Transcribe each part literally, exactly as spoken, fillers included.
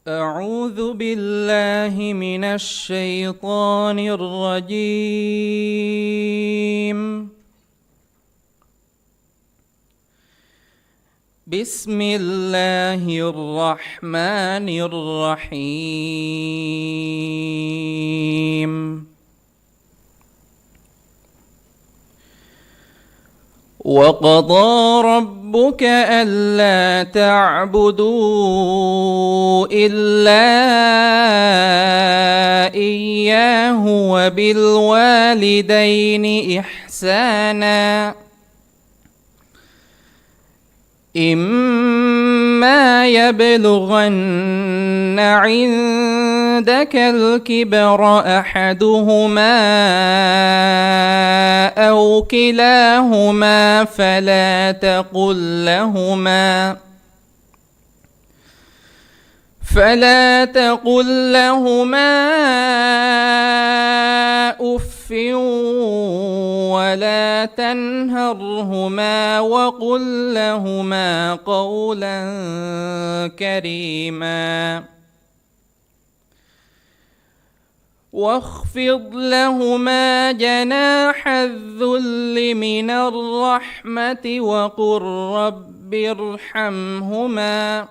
أعوذ بالله من الشيطان الرجيم. بسم الله الرحمن الرحيم. وقضى ربك ألا تعبدوا إلا إياه وبالوالدين إحسانا. إما يبلغن عندك الكبر أحدهما أو كلاهما فلا تقل لهما فلا تقل لهما أف ولا تنهرهما وقل لهما قولا كريما. واخفض لهما جناح الذل من الرحمة وقل رب ارحمهما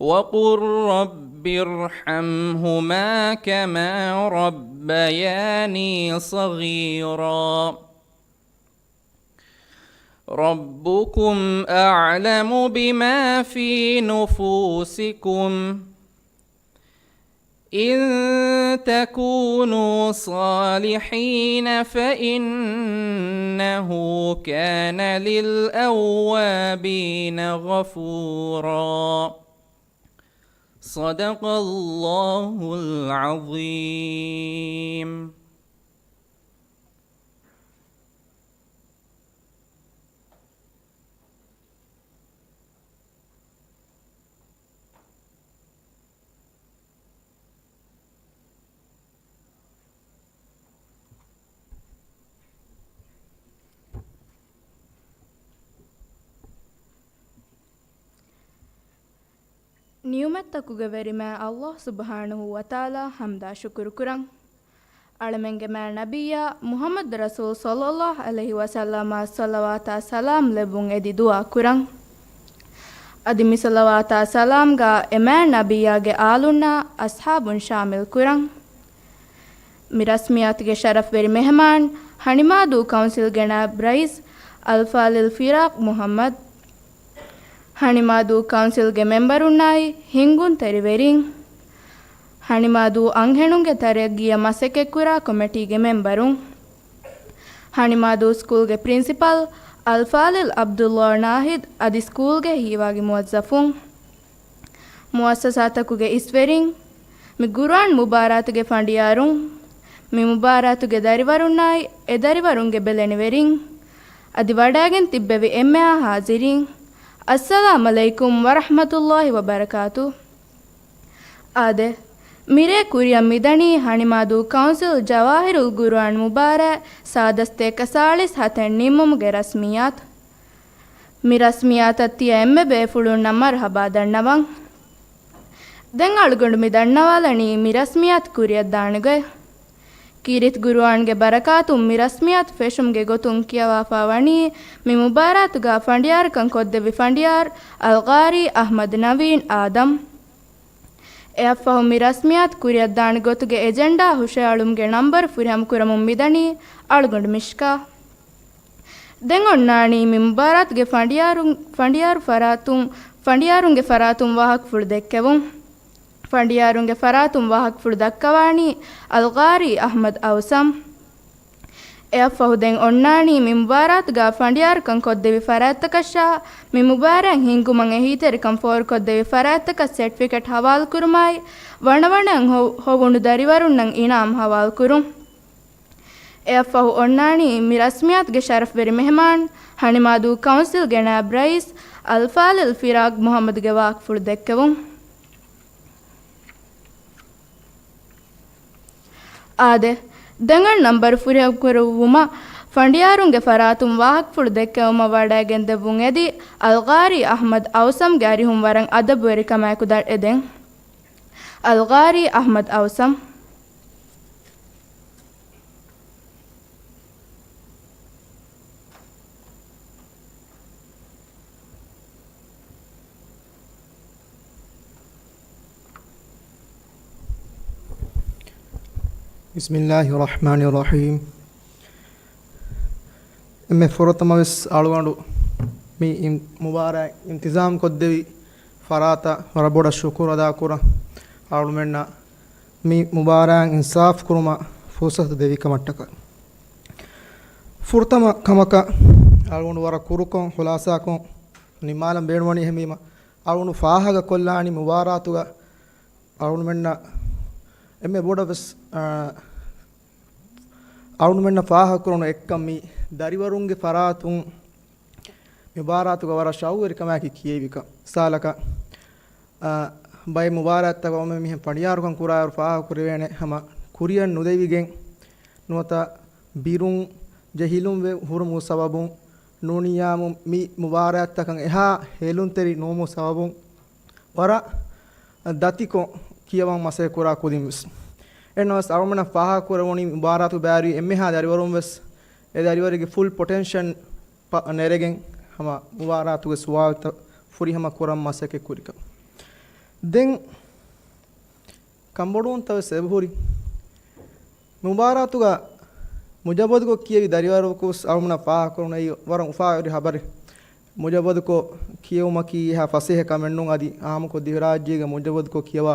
وقل رب ارحمهما كما ربياني صغيرا. ربكم أعلم بما في نفوسكم، إن تكونوا صالحين فإنه كان للأوابين غفورا. صدق الله العظيم. ނިޢުމަތްތަކުގެ ވެރިމާތް ﷲ ސުބްޙާނަހޫ ވަތަޢާލާ ޙަމްދާ ޝުކުރު ކުރަން. އަޅަމެންގެ މާތް ނަބިއްޔާ މުޙައްމަދު ރަސޫލު ޞައްލައްލާހު ޢަލައިހި ވަސައްލަމަށް ޞަލަވާތާ ސަލާމް ލެއްވުން އެދި ދުޢާ ކުރަން. އަދި މި ޞަލަވާތާ ސަލާމްގަ އެ މާތް ނަބިއްޔާގެ އާލުންނާ އަޞްޙާބުން ޝާމިލް ކުރަން. މި ރަސްމިއްޔާތުގެ ޝަރަފްވެރި މެހެމާން، ހަނިމާދޫ ކައުންސިލްގެ ނާއިބް ރައީސް އަލްފާޟިލް ފިރާޤް މުޙައްމަދު، ހަނިމާދޫ ކައުންސިލްގެ މެމްބަރުންނާއި ހިންގުންތެރިވެރިން، ހަނިމާދޫ އަންހެނުންގެ ތަރައްގީއަށް މަސައްކަތްކުރާ ކޮމިޓީގެ މެމްބަރުން، ހަނިމާދޫ ސްކޫލްގެ ޕްރިންސިޕަލް އަލްފާޟިލް ޢަބްދުﷲ ނާހިދު އަދި ސްކޫލްގެ ހީވާގި މުވައްޒަފުން، މުއައްސަސާތަކުގެ އިސްވެރިން، މި ޤުރުއާން މުބާރާތުގެ ފަނޑިޔާރުން، މި މުބާރާތުގެ ދަރިވަރުންނާއި އެ ދަރިވަރުންގެ ބެލެނިވެރިން، އަދި ވަޑައިގެން ތިއްބެވި އެންމެހާ ޙާޟިރީން، އައްސަލާމް ޢަލައިކުމް ވަރަޙްމަތުﷲ ވަބަރަކާތު. އާދެ، މިރޭ ކުރިއަށް މިދަނީ ހަނިމާދޫ ކައުންސިލް ޖަވާހިރުލް ޤުރުއާން މުބާރާތް ސާދަސްތޭކަ ސާޅީސް ހަތެއް ނިންމުމުގެ ރަސްމިއްޔާތު. މި ރަސްމިއްޔާތަށް ތިޔަ އެންމެ ބޭފުޅުންނަށް މަރުޙަބާ ދަންނަވަން. ދެން އަޅުގަނޑު މި ދަންނަވާލަނީ މި ރަސްމިއްޔާތު ކުރިއަށް ދާނެ ގޮތް. ކީރިތި ޤުރުއާންގެ ބަރަކާތުން މި ރަސްމިއްޔާތު ފެށުމުގެ ގޮތުން ކިޔަވާފާ ވަނީ މި މުބާރާތުގަ ފަނޑިޔާރުކަން ކޮށްދެއްވި ފަނޑިޔާރު އަލްޤާރީ އަޙްމަދު ނަވީން އާދަމް. އެއަށްފަހު މި ރަސްމިއްޔާތު ކުރިއަށްދާނެ ގޮތުގެ އެޖެންޑާ ހުށައަޅުމުގެ ނަންބަރު ފުރިހަމަކުރަމުން މިދަނީ އަޅުގަނޑު މިޝްކާ. ދެން އޮންނާނީ މި މުބާރާތުގެ ފަނޑިޔާރުން، ފަނޑިޔާރު ފަރާތުން، ފަނޑިޔާރުންގެ ފަރާތުން ވާހަކަފުޅު ދެއްކެވުން. ފަނޑިޔާރުންގެ ފަރާތުން ވާހަކަފުޅު ދައްކަވާނީ އަލްޤާރީ އަޙްމަދު އައުސަމް. އެއަށްފަހު ދެން އޮންނާނީ މި މުބާރާތުގަ ފަނޑިޔާރުކަން ކޮށްދެއްވި ފަރާތްތަކަށާ، މި މުބާރާތް ހިންގުމަށް އެހީތެރިކަން ފޯރުކޮށްދެއްވި ފަރާތްތަކަށް ސެޓްފިކެޓް ހަވާލުކުރުމާއި، ވަނަވަނައިން ހޮ-، ހޮވުނު ދަރިވަރުންނަށް އިނާމް ހަވާލުކުރުން. އެއަށްފަހު އޮންނާނީ މި ރަސްމިއްޔާތުގެ ޝަރަފްވެރި މެހެމާން ހަނިމާދޫ ކައުންސިލްގެ ނާއިބް ރައީސް އަލްފާޟިލް ފިރާޤް މުޙައްމަދުގެ ވާހަކަފުޅު ދެއްކެވުން. އާދެ، ދެން އަން ނަންބަރު ފުރިހަމަކުރުވުމަށް ފަނޑިޔާރުންގެ ފަރާތުން ވާހަކަފުޅު ދެއްކެވުމަށް ވަޑައިގެން ދެއްވުން އެދި، އަލްގާރީ އަޙްމަދު އައުސަމްގެ އަރިހުން ވަރަށް އަދަބުވެރިކަމާއެކު ދަށް އެދެން. އަލްގާރީ އަޙްމަދު އައުސަމް. بسم الله الرحمن الرحيم. އެންމެ ފުރަތަމަވެސް އަޅުގަނޑު މި އިން-، މުބާރާތް އިންތިޒާމް ކޮށްދެވި ފަރާތަށް ވަރަށް ބޮޑަށް ޝުކުރު އަދާކުރަން. އަޅުމެންނަށް މި މުބާރާތް އިންސާފް ކުރުމަށް ފުރުސަތު ދެވި ކަމަށްޓަކައި. ފުރަތަމަ ކަމަކަށް އަޅުގަނޑު ވަރަށް ކުރުކޮށް ޚުލާސާކޮށް ނިންމާލަން ބޭނުންވަނީ އެހެންވީމަ، އަޅުގަނޑު ފާހަގަކޮށްލާނީ މުބާރާތުގަ އަޅުގަނޑުމެންނަށް އެންމެ ބޮޑަށް ވެސް، އާ، އަޅުގަނޑުމެންނަށް ފާހަގަކުރުނު އެއްކަން މި ދަރިވަރުންގެ ފަރާތުން މި މުބާރާތުގަ ވަރަށް ޝައުގުވެރިކަމާއެކީ ކިޔެވިކަން. މިސާލަކަށް، އާ، ބައެއް މުބާރާތްތަކަށް އޮންމެ މިހެން ފަނޑިޔާރުކަން ކުރާއިރު ފާހަގަކުރެވޭނެ ހަމަ ކުރިއަށް ނުދެވިގެން ނުވަތަ ބިރުން ޖެހިލުން ވެ ހުރުމުގެ ސަބަބުން ނޫނިއްޔާމު މި މުބާރާތްތަކަށް އެހާ ހޭލުންތެރި ނުވުމުގެ ސަބަބުން ވަރަށް ދަތިކޮށް ކިޔަވަން މަސައްކަތް ކުރާ ކުދިން ވެސް. އެހެންނަމަވެސް އަޅުގަނޑަށް ފާހަގަކުރެވުނީ މުބާރާތު ބައިވެރި އެންމެހާ ދަރިވަރުން ވެސް އެ ދަރިވަރުގެ ފުލް ޕޮޓެންޝަލް ނެރެގެން ހަމަ މުބާރާތުގެ ސުވާލުތައް ފުރިހަމަ ކުރަން މަސައްކަތް ކުރިކަން. ދެން ކަންބޮޑުވުންތައް ވެސް އެބަހުރި. މުބާރާތުގަ މުޖައްވަދުކޮށް ކިޔެވި ދަރިވަރަކު ވެސް އަޅުމެންނަށް ފާހަގަކުރުނު އެއީ ވަރަށް އުފާވެރި ހަބަރެއް. މުޖައްވަދުކޮށް ކިޔެވުމަކީ އެހާ ފަސޭހަ ކަމެއް ނޫން. އަދި އާއްމުކޮށް ދިވެހިރާއްޖޭގަ މުޖައްވަދުކޮށް ކިޔަވާ،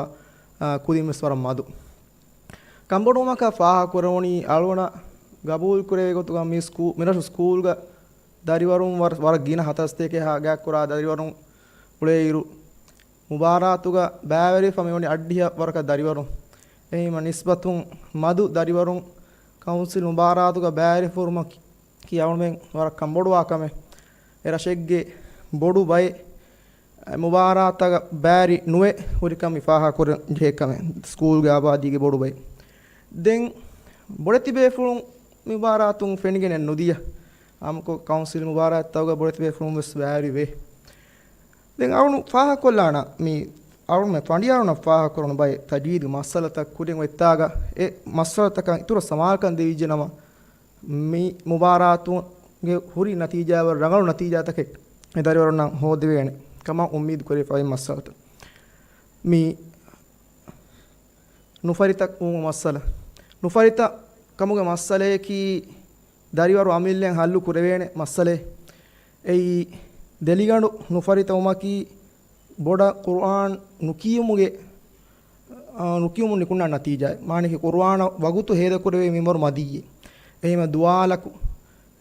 އާ، ކުދިން ވެސް ވަރަށް މަދު. ކަންބޮޑުވުމަކަށް ފާހަގަކުރެވުނީ އަޅުގަނޑަށް ގަބޫލުކުރެވޭ ގޮތުގަ މި ސްކޫ-، މިރަށު ސްކޫލްގަ ދަރިވަރުން ވަރަށް، ވަރަށް ގިނަ ހަތަރު ސަތޭކަ އެހާ ގާތްކުރާ ދަރިވަރުން އުޅޭއިރު، މުބާރާތުގަ ބައިވެރިވެފަ މިވަނީ އަށްޑިހަ ވަރަކަށް ދަރިވަރުން. އެހީމަ ނިސްބަތުން މަދު ދަރިވަރުން ކައުންސިލް މުބާރާތުގަ ބައިވެރިވެފަ ހުރުމަކީ އަޅުމެން ވަރަށް ކަންބޮޑުވާ ކަމެއް. އެ ރަށެއްގެ ބޮޑު ބައެއް މުބާރާތަކަށް ބައިވެރި ނުވެ ހުރިކަން މި ފާހަގަކުރަން ޖެހޭ ކަމެއް، ސްކޫލްގެ އާބާދީގެ ބޮޑު ބައެއް. ދެން ބޮޑެތި ބޭފުޅުން މި މުބާރާތުން ފެނިގެނެއް ނުދިޔަ. އާއްމުކޮށް ކައުންސިލް މުބާރާތްތަކުގަ ބޮޑެތި ބޭފުޅުން ވެސް ބައިވެރި ވޭ. ދެން އަޅުނު ފާހަގަކޮށްލާނަ މި އަޅުމެ ފަނޑިޔާރުންނަށް ފާހަގަކުރުނު ބައެއް ތަޖްވީދު މައްސަލަތައް ކުރިން އޮތްތާގަ އެ މައްސަލަތަކަށް އިތުރަށް ސަމާލުކަން ދެވިއްޖެ ނަމަ، މި މުބާރާތުގެ ހުރި ނަތީޖާ ވަރަށް ރަނގަޅު ނަތީޖާތަކެއް އެ ދަރިވަރުންނަށް ހޯދެވޭނެ ކަމަށް އުއްމީދު ކުރެވިފައި މައްސަލަތައް. މި ނުފަރިތަ ވުމުގެ މައްސަލަ. ނުފަރިތަ ކަމުގެ މައްސަލަޔަކީ ދަރިވަރު އަމިއްލައިން ހައްލު ކުރެވޭނެ މައްސަލައެއް. އެއީ ދެލިގަނޑު ނުފަރިތަ ވުމަކީ ބޮޑަށް ޤުރުއާން ނުކިޔުމުގެ، އާ، ނުކިޔުމުން ނިކުންނާ ނަތީޖާއެއް. މާނައަކީ ޤުރުއާނަށް ވަގުތު ހޭދަކުރެވޭ މިންވަރު މަދީއޭ. އެހެންވެ ދުވާލަކު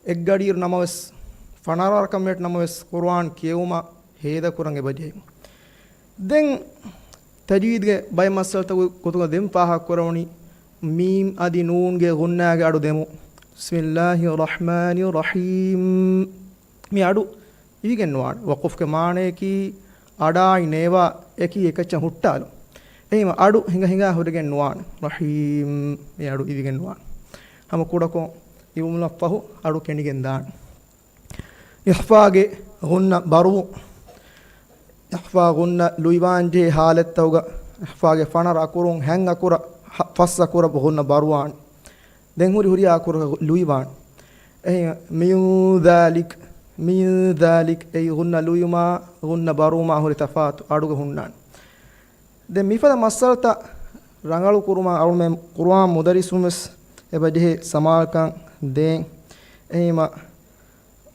އެއްގަޑިއިރު ނަމަވެސް، ފަނަރަ ވަރަކަށް މިނެޓް ނަމަވެސް ޤުރުއާން ކިޔެވުމަށް ހޭދަކުރަން އެބަޖެހޭ. ދެން ތަޖްވީދުގެ ބައެއް މައްސަލަތަކުގެ ގޮތުގަ ދެން ފާހަގަކުރެވުނީ މީމް އަދި ނޫންގެ ޣުންނާގެ އަޑު ދެމުން. بسم الله الرحمن الرحيم. މި އަޑު އިވިގެން ނުވާނެ. ވަޤުފްގެ މާނަޔަކީ އަޑާއި ނޭވާ އެކީ އެކައްޗަށް ހުއްޓާލުން. އެހީމަ އަޑު ހިނގަ ހިނގާ ހުރެގެން ނުވާނެ. ރަޙީމް މި އަޑު އިވިގެން ނުވާނެ. ހަމަ ކުޑަކޮށް އިވުމުން ފަހު އަޑު ކެނޑިގެން ދާނެ. އިޚްފާގެ ޣުންނަ ބަރުވުން. އިޚްފާ ޣުންނަ ލުއިވާން ޖެހޭ ހާލަތްތަކުގަ އިޚްފާގެ ފަނަރަ އަކުރުން ހަތް އަކުރަށް ހަ-، ފަސް އަކުރަށް ޣުންނަ ބަރުވާނެ. ދެން ހުރި ހުރިހާ އަކުރަކަށް ލުއިވާނެ. އެހެން މިން ޛާލިކް، މިން ޛާލިކް އެއީ ޣުންނަ ލުއިވުމާ ޣުންނަ ބަރުވުމާ ހުރި ތަފާތު އަޑުގަ ހުންނާނެ. ދެން މިފަދަ މައްސަލަތައް ރަނގަޅު ކުރުމަށް އަޅުމެން ޤުރުއާން މުދައްރިސުން ވެސް އެބަޖެހޭ ސަމާލުކަން ދޭން. އެހީމަ،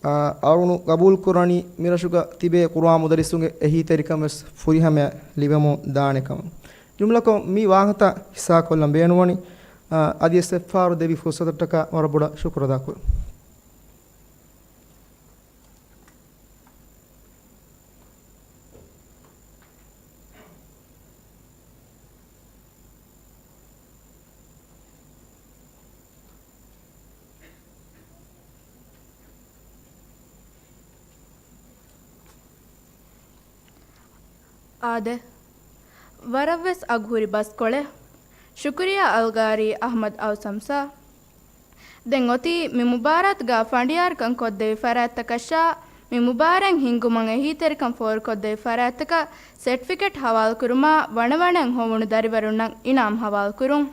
އާ، އަޅުނު ގަބޫލު ކުރަނީ މިރަށުގަ ތިބޭ ޤުރުއާން މުދައްރިސުންގެ އެހީތެރިކަން ވެސް ފުރިހަމަޔަށް ލިބެމުން ދާނެ ކަމަށް. ޖުމްލަކޮށް މި ވާހަކަތައް ހިއްސާކޮށްލަން ބޭނުންވަނީ، އާ، އަދިވެސް އެއްފަހަރު ދެއްވި ފުރުސަތަށްޓަކާ ވަރަށް ބޮޑަށް ޝުކުރު އަދާކުރަން. އާދެ، ވަރަށްވެސް އަގުހުރި ބަސްކޮޅެއް. ޝުކުރިއްޔާ އަލްގާރީ އަޙްމަދު އައުސަމް ސާ. ދެން އޮތީ މި މުބާރާތުގަ ފަނޑިޔާރުކަން ކޮށްދެވި ފަރާތްތަކަށާ، މި މުބާރާތް ހިންގުމަށް އެހީތެރިކަން ފޯރުކޮށްދެވި ފަރާތްތަކަށް ސެޓްފިކެޓް ހަވާލުކުރުމާ ވަނަވަނައިން ހޮވުނު ދަރިވަރުންނަށް އިނާމް ހަވާލުކުރުން.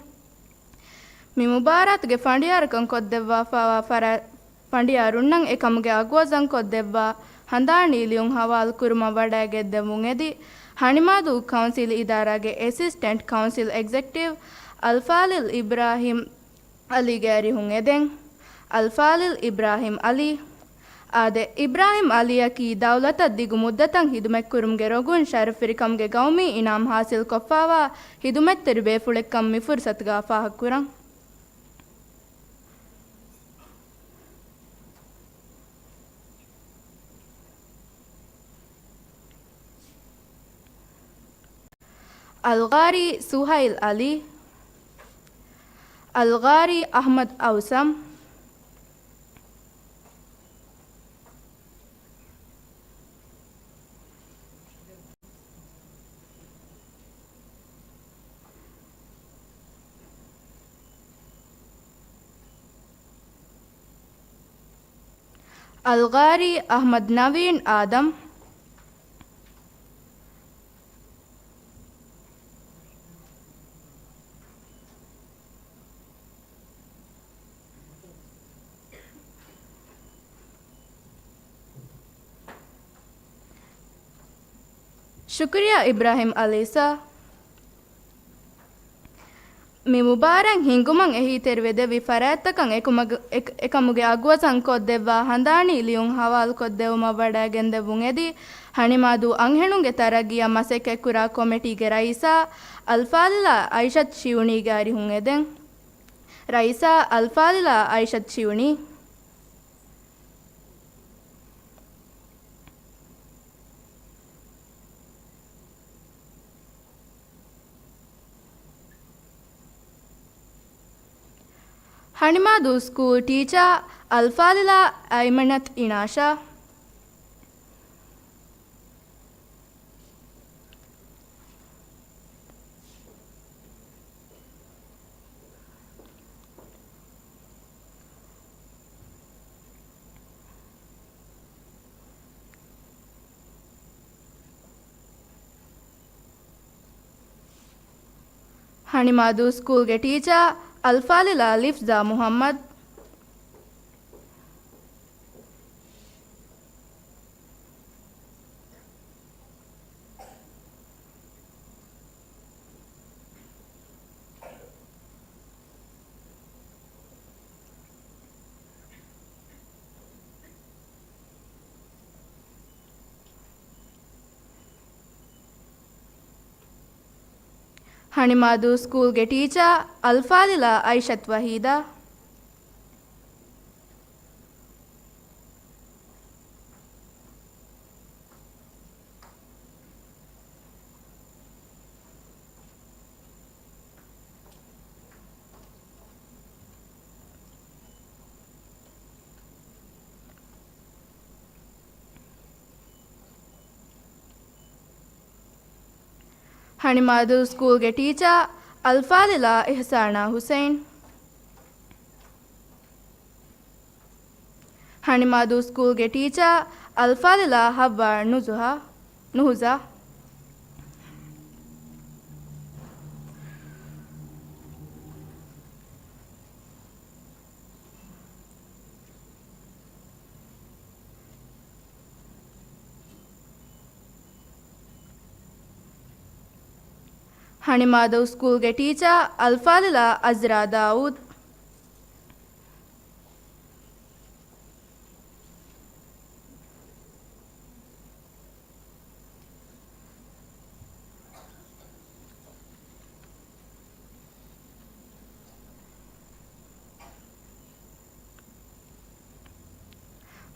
މި މުބާރާތުގެ ފަނޑިޔާރުކަން ކޮށްދެއްވާފައިވާ ފަރާތް ފަނޑިޔާރުންނަށް އެކަމުގެ އަގުވަޒަން ކޮށްދެއްވާ ހަނދާނީ ލިޔުން ހަވާލު ކުރުމަށް ވަޑައިގެންދެވުން އެދި، ހަނިމާދޫ ކައުންސިލް އިދާރާގެ އެސިސްޓެންޓް ކައުންސިލް އެގްޒެކްޓިވް އަލްފާޟިލް އިބްރާހިމް އަލީގެ އަރިހުން އެދެން. އަލްފާޟިލް އިބްރާހިމް އަލީ. އާދެ، އިބްރާހިމް އަލީއަކީ ދައުލަތަށް ދިގު މުއްދަތަށް ހިދުމަތްކުރުމުގެ ރޮގުން ޝަރަފްވެރިކަމުގެ ގައުމީ އިނާމް ހާސިލްކޮށްފައިވާ ހިދުމަތްތެރި ބޭފުޅެއްކަން މި ފުރުސަތުގަ ފާހަގަކުރަން. އަލްގާރީ ސުހައިލް އަލީ، އަލްގާރީ އަޙްމަދު އައުސަމް، އަލްގާރީ އަޙްމަދު ނަވީން އާދަމް، ޝުކުރިޔާ އިބްރާހިމް އަލީސާ. މި މުބާރާތް ހިންގުމަށް އެހީތެރިވެދެއްވި ފަރާތްތަކަށް އެކުމަގ-، އެކ-، އެކަމުގެ އަގުވަޒަން ކޮށްދެއްވާ ހަނދާނީ ލިޔުން ހަވާލުކޮށްދެވުމަށް ވަޑައިގެންދެއްވުން އެދި، ހަނިމާދޫ އަންހެނުންގެ ތަރައްގީއަށް މަސައްކަތްކުރާ ކޮމިޓީގެ ރައީސާ އަލްފާޟިލާ އައިޝަތު ޝިޔުނީގެ އަރިހުން އެދެން. ރައީސާ އަލްފާޟިލާ އައިޝަތު ޝިޔުނީ. ހަނިމާދޫ ސްކޫލް ޓީޗާ އަލްފާޟިލާ އައިމަނަތު އިނާޝާ. ހަނިމާދޫ ސްކޫލްގެ ޓީޗާ އަލްފާޟިލާ ލިފްޒާ މުޙައްމަދު. ހަނިމާދޫ ސްކޫލްގެ ޓީޗާ އަލްފާޟިލާ އައިޝަތު ވަޙީދާ. ހަނިމާދޫ ސްކޫލްގެ ޓީޗާ އަލްފާޟިލާ އިޙްސާނާ ޙުސައިން. ހަނިމާދޫ ސްކޫލްގެ ޓީޗާ އަލްފާޟިލާ ޙައްވާ ނުޒުހާ، ނުހުޒާ. ހަނިމާދޫ ސްކޫލްގެ ޓީޗާ އަލްފާޟިލާ އަޒްރާ ދާއޫދު.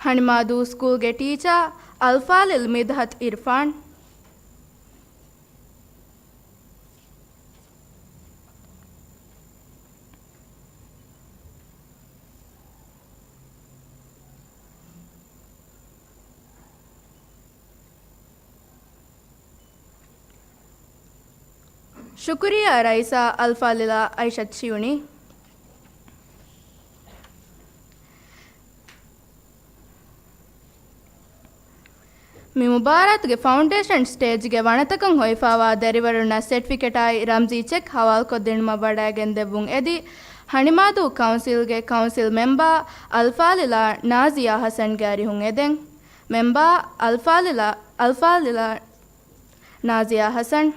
ހަނިމާދޫ ސްކޫލްގެ ޓީޗާ އަލްފާޟިލް މިދްޙަތު އިރްފާން. ޝުކުރިއްޔާ ރައީސާ އަލްފާޟިލާ އައިޝަތު ޝިޔުނީ. މި މުބާރާތުގެ ފައުންޑޭޝަން ސްޓޭޖްގެ ވަނަތަކަށް ހޮވިފާވާ ދަރިވަރުންނަށް ސެޓްފިކެޓާއި ރަމްޒީ ޗެކް ހަވާލުކޮށްދިނުމަށް ވަޑައިގެންދެއްވުން އެދި، ހަނިމާދޫ ކައުންސިލްގެ ކައުންސިލް މެމްބާ އަލްފާޟިލާ ނާޒިޔާ ޙަސަންގެ އަރިހުން އެދެން. މެމްބާ އަލްފާޟިލާ، އަލްފާޟިލާ ނާޒިޔާ ޙަސަން.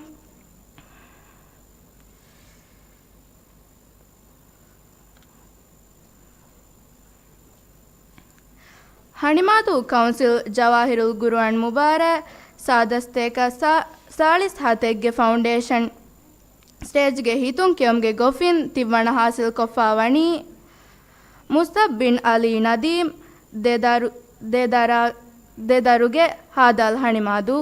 ހަނިމާދޫ ކައުންސިލް ޖަވާހިރުލް ގުރުއާން މުބާރާތް ސާދަ ސަތޭކަ ސާ-، ސާޅީސް ހަތެއްގެ ފައުންޑޭޝަން ސްޓޭޖްގެ ހިތުން ކެއުމުގެ ގޮފިން ތިންވަނަ ޙާޞިލް ކޮށްފާ ވަނީ މުޞްޢަބް ބިން ޢަލީ ނަދީމް ދެދަރު-، ދެދަރާ-، ދެދަރުގެ ހާދަލް ހަނިމާދޫ.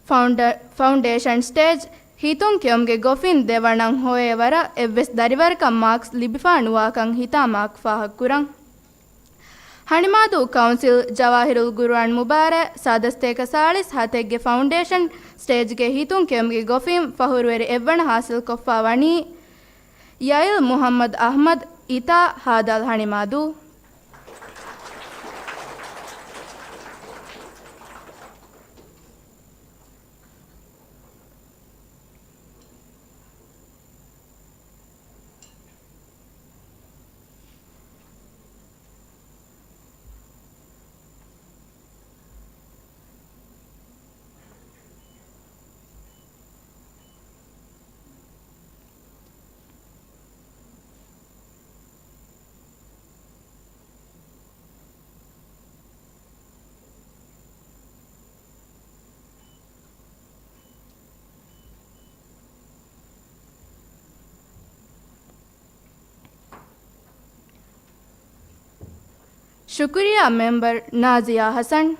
ފައުންޑ-، ފައުންޑޭޝަން ސްޓޭޖް ހިތުން ކެއުމުގެ ގޮފިން ދެވަނަ ހޮވޭ ވަރަށް އެއްވެސް ދަރިވަރަކަށް މާކްސް ލިބިފާ ނުވާކަން ހިތާމާ ފާހަގަކުރަން. ހަނިމާދޫ ކައުންސިލް ޖަވާހިރުލް ގުރުއާން މުބާރާތް ސާދަ ސަތޭކަ ސާޅީސް ހަތެއްގެ ފައުންޑޭޝަން ސްޓޭޖްގެ ހިތުން ކެއުމުގެ ގޮފިން ފަހުރުވެރި އެއްވަނަ ޙާޞިލް ކޮށްފާ ވަނީ ޔައިލް މުޙައްމަދު އަޙްމަދު އިތާ ހާދަލް ހަނިމާދޫ. ޝުކުރިއްޔާ މެމްބަރު ނާޒިޔާ ޙަސަން.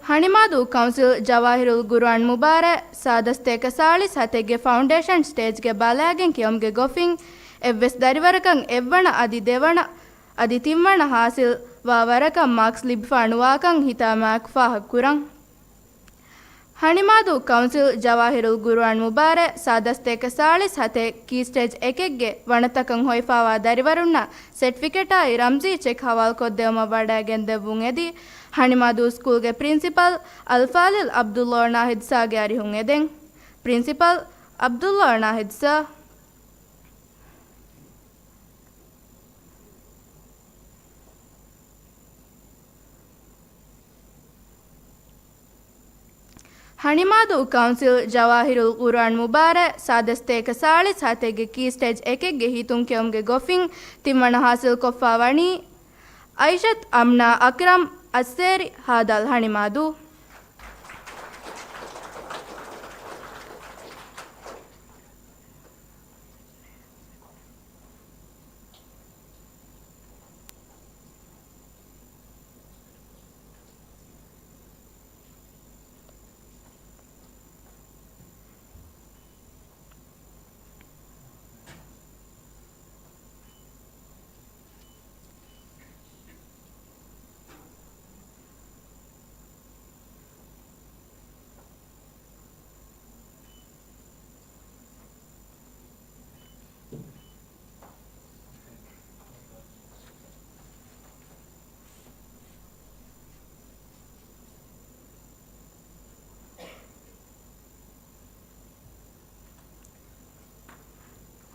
ހަނިމާދޫ ކައުންސިލް ޖަވާހިރުލް ގުރުއާން މުބާރާތް ސާދަ ސަތޭކަ ސާޅީސް ހަތެއްގެ ފައުންޑޭޝަން ސްޓޭޖްގެ ބަލައިގެން ކެއުމުގެ ގޮފިން އެއްވެސް ދަރިވަރަކަށް އެއްވަނަ އަދި ދެވަނަ އަދި ތިންވަނަ ޙާޞިލް ވާ ވަރަކަށް މާކްސް ލިބިފާ ނުވާކަން ހިތާމާ ފާހަގަކުރަން. ހަނިމާދޫ ކައުންސިލް ޖަވާހިރުލް ގުރުއާން މުބާރާތް ސާދަ ސަތޭކަ ސާޅީސް ހަތެއް ކީ ސްޓޭޖް އެކެއްގެ ވަނަތަކަށް ހޮވިފާވާ ދަރިވަރުންނަށް ސެޓްފިކެޓާއި ރަމްޒީ ޗެކް ހަވާލުކޮށްދެއްވުމަށް ވަޑައިގެންދެއްވުން އެދި، ހަނިމާދޫ ސްކޫލްގެ ޕްރިންސިޕަލް އަލްފާޟިލް ޢަބްދުﷲ ނާހިދް ސާގެ އަރިހުން އެދެން. ޕްރިންސިޕަލް ޢަބްދުﷲ ނާހިދް ސާ. ހަނިމާދޫ ކައުންސިލް ޖަވާހިރުލް ގުރުއާން މުބާރާތް ސާދަ ސަތޭކަ ސާޅީސް ހަތެއްގެ ކީ ސްޓޭޖް އެކެއްގެ ހިތުން ކެއުމުގެ ގޮފިން ތިންވަނަ ޙާޞިލް ކޮށްފާ ވަނީ އައިޝަތު އަމްނާ އަކްރަމް އައްސޭރި ހާދަލް ހަނިމާދޫ.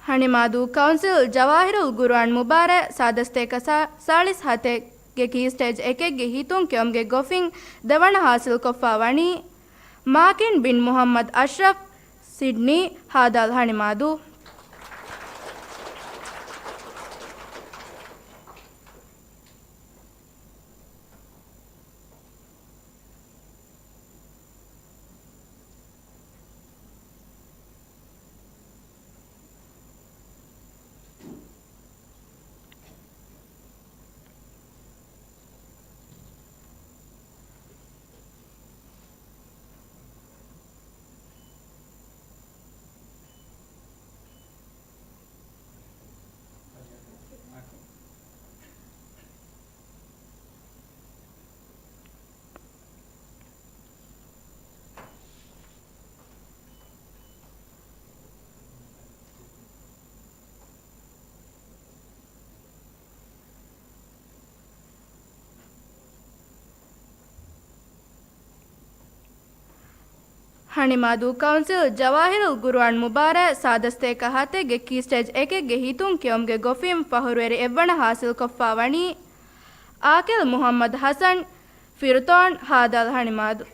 ހަނިމާދޫ ކައުންސިލް ޖަވާހިރުލް ގުރުއާން މުބާރާތް ސާދަ ސަތޭކަ ސާ-، ސާޅީސް ހަތެއް ގެ ކީ ސްޓޭޖް އެކެއްގެ ހިތުން ކެއުމުގެ ގޮފިން ދެވަނަ ހާސިލްކޮށްފާ ވަނީ މާކިން ބިން މުހައްމަދު އަޝްރަފް، ސިޑްނީ، ހާދާލް ހަނިމާދޫ. ހަނިމާދޫ ކައުންސިލް ޖަވާހިރުލް ގުރުއާން މުބާރާތް ސާދަ ސަތޭކަ ހަތެއްގެ ކީ ސްޓޭޖް އެކެއްގެ ހިތުން ކެއުމުގެ ގޮފިން ފަހުރުވެރި އެއްވަނަ ހާސިލްކޮށްފާ ވަނީ އާކިލް މުހައްމަދު ހަސަން، ފިރުތޯން، ހާދާލް ހަނިމާދޫ.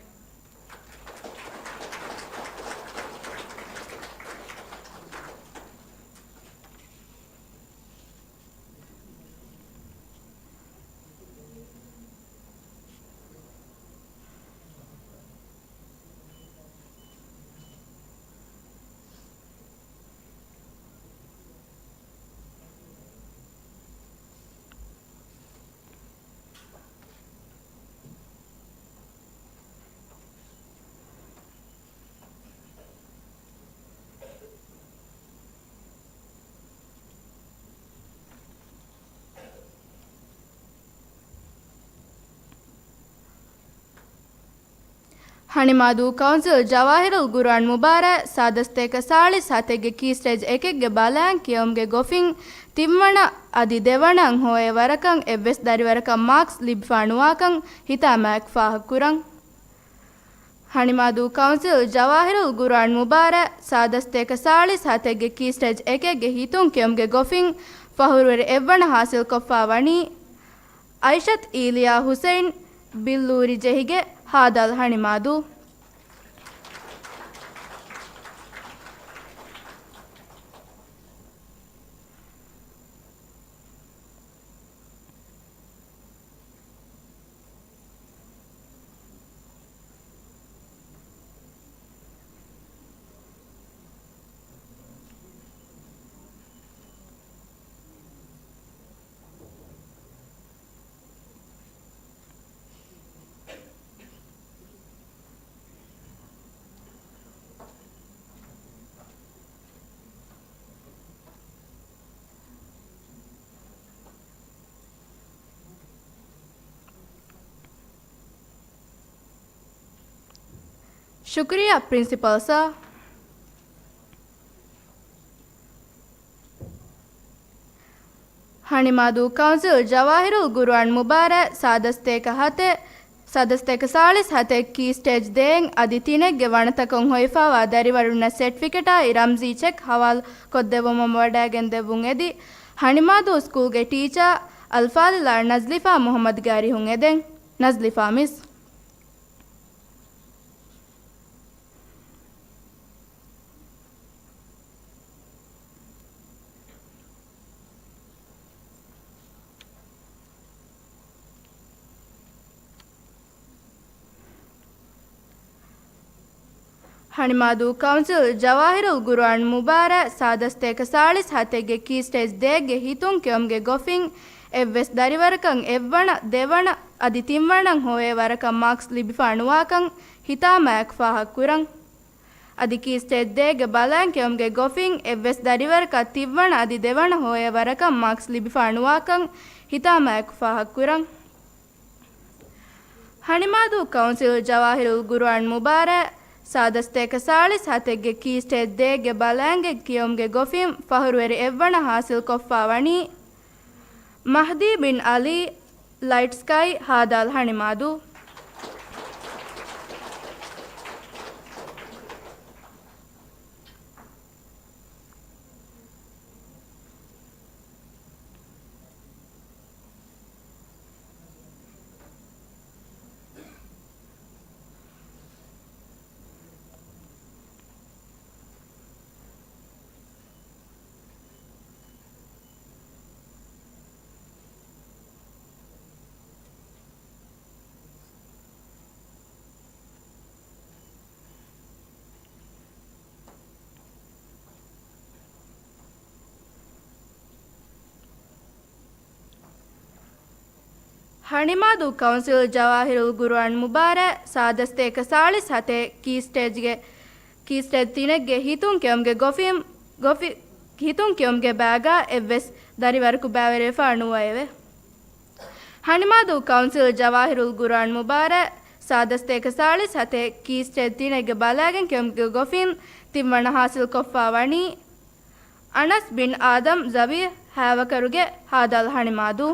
ހަނިމާދޫ ކައުންސިލް ޖަވާހިރުލް ގުރުއާން މުބާރާތް ސާދަ ސަތޭކަ ސާޅީސް ހަތެއްގެ ކީ ސްޓޭޖް އެކެއްގެ ބަލައިން ކެއުމުގެ ގޮފިން ތިންވަނަ އަދި ދެވަނަ އަންހޯއޭ ވަރަކަށް އެއްވެސް ދަރިވަރަކަށް މާކްސް ލިބިފާ ނުވާކަން ހިތާމައަކު ފާހަގަކުރަން. ހަނިމާދޫ ކައުންސިލް ޖަވާހިރުލް ގުރުއާން މުބާރާތް ސާދަ ސަތޭކަ ސާޅީސް ހަތެއްގެ ކީ ސްޓޭޖް އެކެއްގެ ހިތުން ކެއުމުގެ ގޮފިން ފަހުރުވެރި އެއްވަނަ ހާސިލްކޮށްފާ ވަނީ އައިޝަތު އީލިޔާ ހުސެއިން، ބިއްލޫރި ޖެހިގެ، ހާދާލް ހަނިމާދޫ. ޝުކުރިއްޔާ ޕްރިންސިޕަލް ސާ. ހަނިމާދޫ ކައުންސިލް ޖަވާހިރުލް ގުރުއާން މުބާރާތް ސާދަ ސަތޭކަ ހަތެއް، ސާދަ ސަތޭކަ ސާޅީސް ހަތެއް ކީ ސްޓޭޖް ދޭއް އަދި ތިނެއްގެ ވަނަތަކަށް ހޮވިފާވާ ދަރިވަރުންނަށް ސެޓްފިކެޓާއި ރަމްޒީ ޗެކް ހަވާލުކޮށްދެއްވުމަށް ވަޑައިގެންދެއްވުން އެދި، ހަނިމާދޫ ސްކޫލްގެ ޓީޗާ އަލްފާޟިލާ ނަޒްލިފާ މުހައްމަދުގެ އަރިހުން އެދެން. ނަޒްލިފާ މިސް. ހަނިމާދޫ ކައުންސިލް ޖަވާހިރުލް ގުރުއާން މުބާރާތް ސާދަ ސަތޭކަ ސާޅީސް ހަތެއްގެ ކީ ސްޓޭޖް ދޭއްގެ ހިތުން ކެއުމުގެ ގޮފިން އެއްވެސް ދަރިވަރަކަށް އެއްވަނަ، ދެވަނަ އަދި ތިންވަނަ އަންހޯއޭ ވަރަކަށް މާކްސް ލިބިފާ ނުވާކަން ހިތާމައަކު ފާހަގަކުރަން. އަދި ކީ ސްޓޭޖް ދޭއްގެ ބަލައިން ކެއުމުގެ ގޮފިން އެއްވެސް ދަރިވަރަކަށް ތިންވަނަ އަދި ދެވަނަ އަންހޯއޭ ވަރަކަށް މާކްސް ލިބިފާ ނުވާކަން ހިތާމައަކު ފާހަގަކުރަން. ހަނިމާދޫ ކައުންސިލް ޖަވާހިރުލް ގުރުއާން މުބާރާތް ސާދަ ސަތޭކަ ސާޅީސް ހަތެއްގެ ކީ ސްޓޭޖް ދޭއްގެ ބަލައިންގެ ކިޔަވުމުގެ ގޮފިން ފަހުރުވެރި އެއްވަނަ ހާސިލްކޮށްފާ ވަނީ މަހްދީ ބިން އަލީ، ލައިޓް ސްކައި، ހާދާލް ހަނިމާދޫ. ހަނިމާދޫ ކައުންސިލް ޖަވާހިރުލް ގުރުއާން މުބާރާތް ސާދަ ސަތޭކަ ސާޅީސް ހަތެއް ކީ ސްޓޭޖްގެ، ކީ ސްޓޭޖް ތިނެއްގެ ހިތުން ކެއުމުގެ ގޮފިން، ގޮފި-، ހިތުން ކެއުމުގެ ބައިގާ އެއްވެސް ދަރިވަރަކު ބައިވެރިވެފަ ނުވައެވެ. ހަނިމާދޫ ކައުންސިލް ޖަވާހިރުލް ގުރުއާން މުބާރާތް ސާދަ ސަތޭކަ ސާޅީސް ހަތެއް ކީ ސްޓޭޖް ތިނެއްގެ ބަލައިގެން ކެއުމުގެ ގޮފިން ތިންވަނަ ހާސިލްކޮށްފަ ވަނީ، އަނަސް ބިން އާދަމް ޒަވީ ހައިވަކަރުގެ ހާދަލް ހަނިމާދޫ.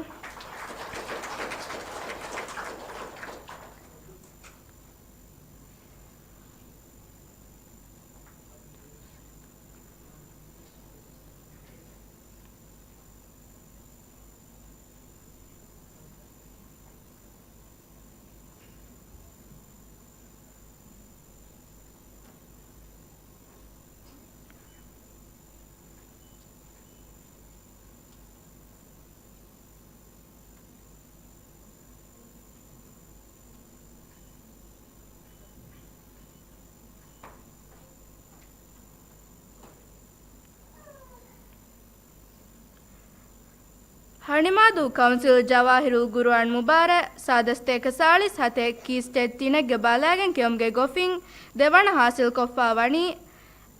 ހަނިމާދޫ ކައުންސިލް ޖަވާހިރުލް ގުރުއާން މުބާރާތް ސާދަ ސަތޭކަ ސާޅީސް ހަތެއް ކީ ސްޓޭޖް ތިނެއްގެ ބަލައިގެން ކެއުމުގެ ގޮފިން ދެވަނަ ހާސިލްކޮށްފަ ވަނީ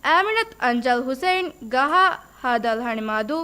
އާމިނަތު އަންޖަލް ހުސެއިން ގަހާ ހާދަލް ހަނިމާދޫ.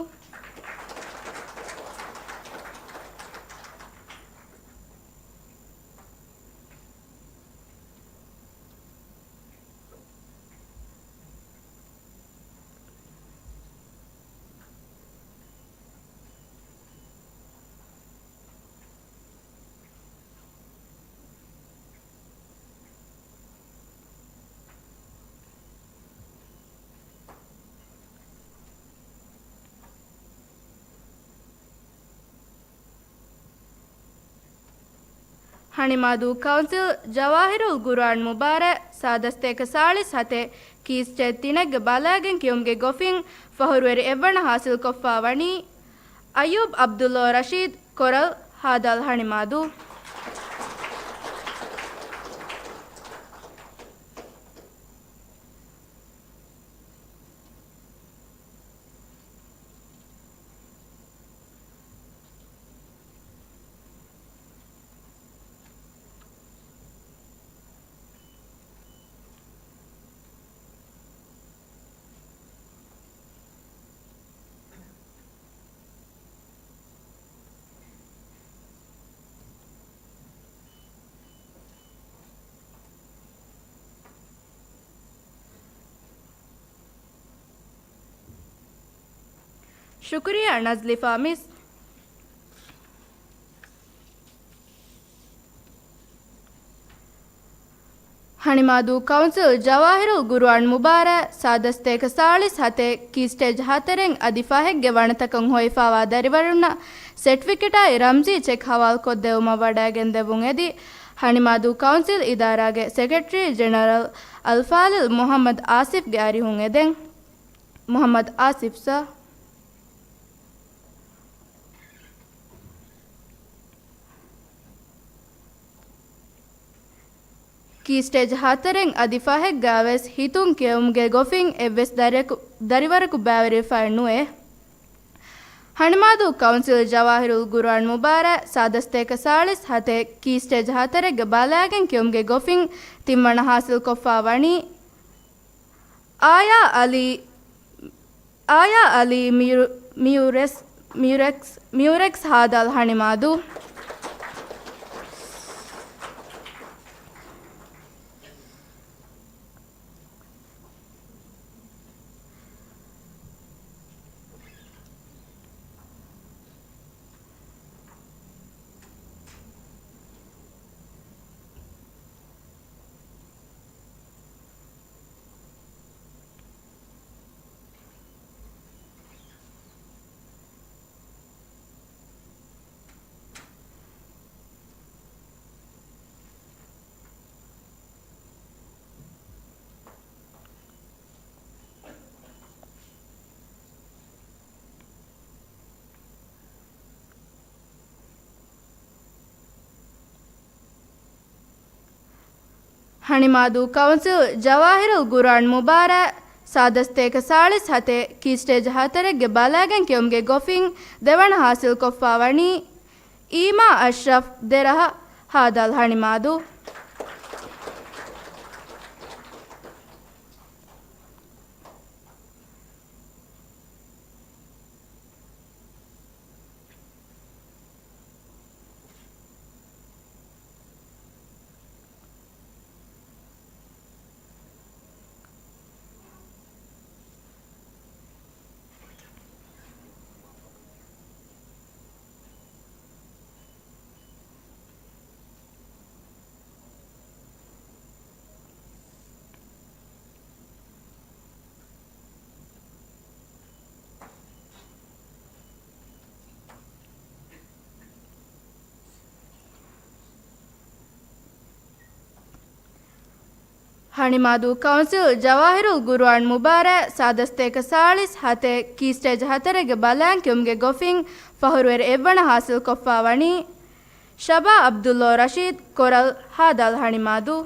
ހަނިމާދޫ ކައުންސިލް ޖަވާހިރުލް ގުރުއާން މުބާރާތް ސާދަ ސަތޭކަ ސާޅީސް ހަތެއް ކީ ސްޓޭޖް ތިނެއްގެ ބަލައިގެން ކެއުމުގެ ގޮފިން ފަހުރުވެރި އެއްވަނަ ހާސިލްކޮށްފަ ވަނީ އައްޔޫބް އަބްދުﷲ ރަޝީދު ކޮރަލް ހާދަލް ހަނިމާދޫ. ޝުކުރިއްޔާ ނަޒްލިފާ މިސް. ހަނިމާދޫ ކައުންސިލް ޖަވާހިރުލް ގުރުއާން މުބާރާތް ސާދަ ސަތޭކަ ސާޅީސް ހަތެއް ކީ ސްޓޭޖް ހަތަރެއް އަދި ފަހެއްގެ ވަނަތަކަށް ހޮވިފައިވާ ދަރިވަރުންނަށް ސެޓްފިކެޓާއި ރަމްޒީ ޗެކް ހަވާލުކޮށްދެވުމަށް ވަޑައިގެންދެވުން އެދި، ހަނިމާދޫ ކައުންސިލް އިދާރާގެ ސެކްރެޓަރީ ޖެނެރަލް އަލްފާޟިލް މުޙައްމަދު އާސިފްގެ އަރިހުން އެދެން. މުޙައްމަދު އާސިފް ސާ. ކީ ސްޓޭޖް ހަތަރެއް އަދި ފަހެއްގަވެސް ހިތުން ކެއުމުގެ ގޮފިން އެއްވެސް ދަރިއަކު-، ދަރިވަރަކު ބައިވެރިވެފައެއް ނުވޭ. ހަނިމާދޫ ކައުންސިލް ޖަވާހިރުލް ގުރުއާން މުބާރާތް ސާދަ ސަތޭކަ ސާޅީސް ހަތެއް ކީ ސްޓޭޖް ހަތަރެއްގެ ބަލައިގެން ކެއުމުގެ ގޮފިން ތިންވަނަ ހާސިލްކޮށްފަ ވަނީ އާޔާ އަލީ، އާޔާ އަލީ މިއު-، މިއުރެސް، މިއުރެކްސް، މިއުރެކްސް ހާދަލް ހަނިމާދޫ. ހަނިމާދޫ ކައުންސިލް ޖަވާހިރުލް ގުރުއާން މުބާރާތް ސާދަ ސަތޭކަ ސާޅީސް ހަތެއް ކީ ސްޓޭޖް ހަތަރެއްގެ ބަލައިގެން ކެއުމުގެ ގޮފިން ދެވަނަ ހާސިލްކޮށްފަ ވަނީ އީމާ އަޝްރަފް، ދެރަހަ، ހާދަލް ހަނިމާދޫ. ހަނިމާދޫ ކައުންސިލް ޖަވާހިރުލް ގުރުއާން މުބާރާތް ސާދަ ސަތޭކަ ސާޅީސް ހަތެއް ކީ ސްޓޭޖް ހަތަރެއްގެ ބަލައިން ކެއުމުގެ ގޮފިން ފަހުރުވެރި އެއްވަނަ ހާސިލްކޮށްފަ ވަނީ ޝަބާ އަބްދުﷲ ރަޝީދު، ކޮރަލް، ހާދަލް ހަނިމާދޫ.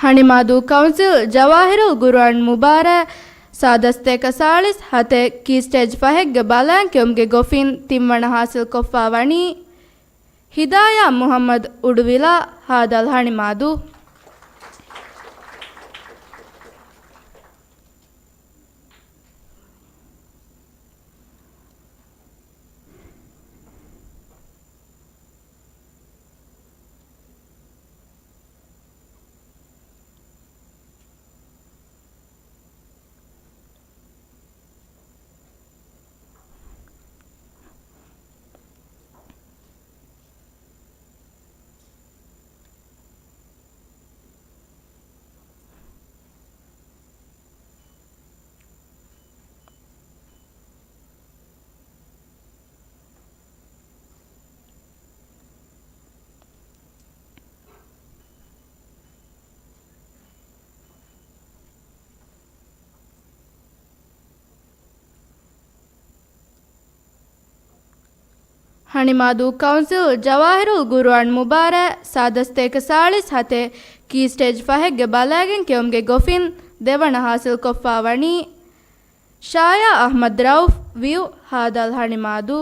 ހަނިމާދޫ ކައުންސިލް ޖަވާހިރުލް ގުރުއާން މުބާރާތް ސާދަ ސަތޭކަ ސާޅީސް ހަތެއް ކީ ސްޓޭޖް ފަހެއްގެ ބަލައިން ކެއުމުގެ ގޮފިން ތިންވަނަ ހާސިލްކޮށްފަ ވަނީ ހިދާޔާ މުހައްމަދު، އުޑުވިލާ، ހާދަލް ހަނިމާދޫ. ހަނިމާދޫ ކައުންސިލް ޖަވާހިރުލް ގުރުއާން މުބާރާތް ސާދަ ސަތޭކަ ސާޅީސް ހަތެއް ކީ ސްޓޭޖް ފަހެއްގެ ބަލައިގެން ކެއުމުގެ ގޮފިން ދެވަނަ ހާސިލްކޮށްފަ ވަނީ ޝާޔާ އަޙްމަދު ރައުފް، ވިއު، ހާދަލް ހަނިމާދޫ.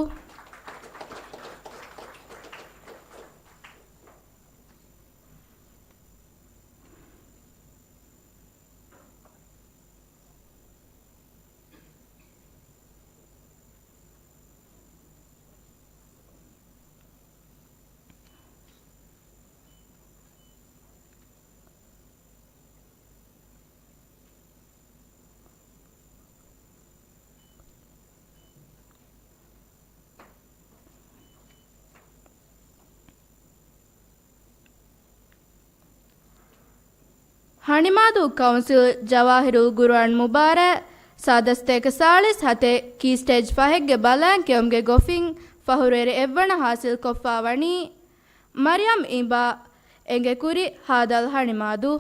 ހަނިމާދޫ ކައުންސިލް ޖަވާހިރުލް ގުރުއާން މުބާރާތް ސާދަ ސަތޭކަ ސާޅީސް ހަތެއް ކީ ސްޓޭޖް ފަހެއްގެ ބަލައިން ކެއުމުގެ ގޮފިން ފަހުރުވެރި އެއްވަނަ ހާސިލްކޮށްފަ ވަނީ މަރިޔަމް އިބާ، އެނގެކުރި، ހާދަލް ހަނިމާދޫ.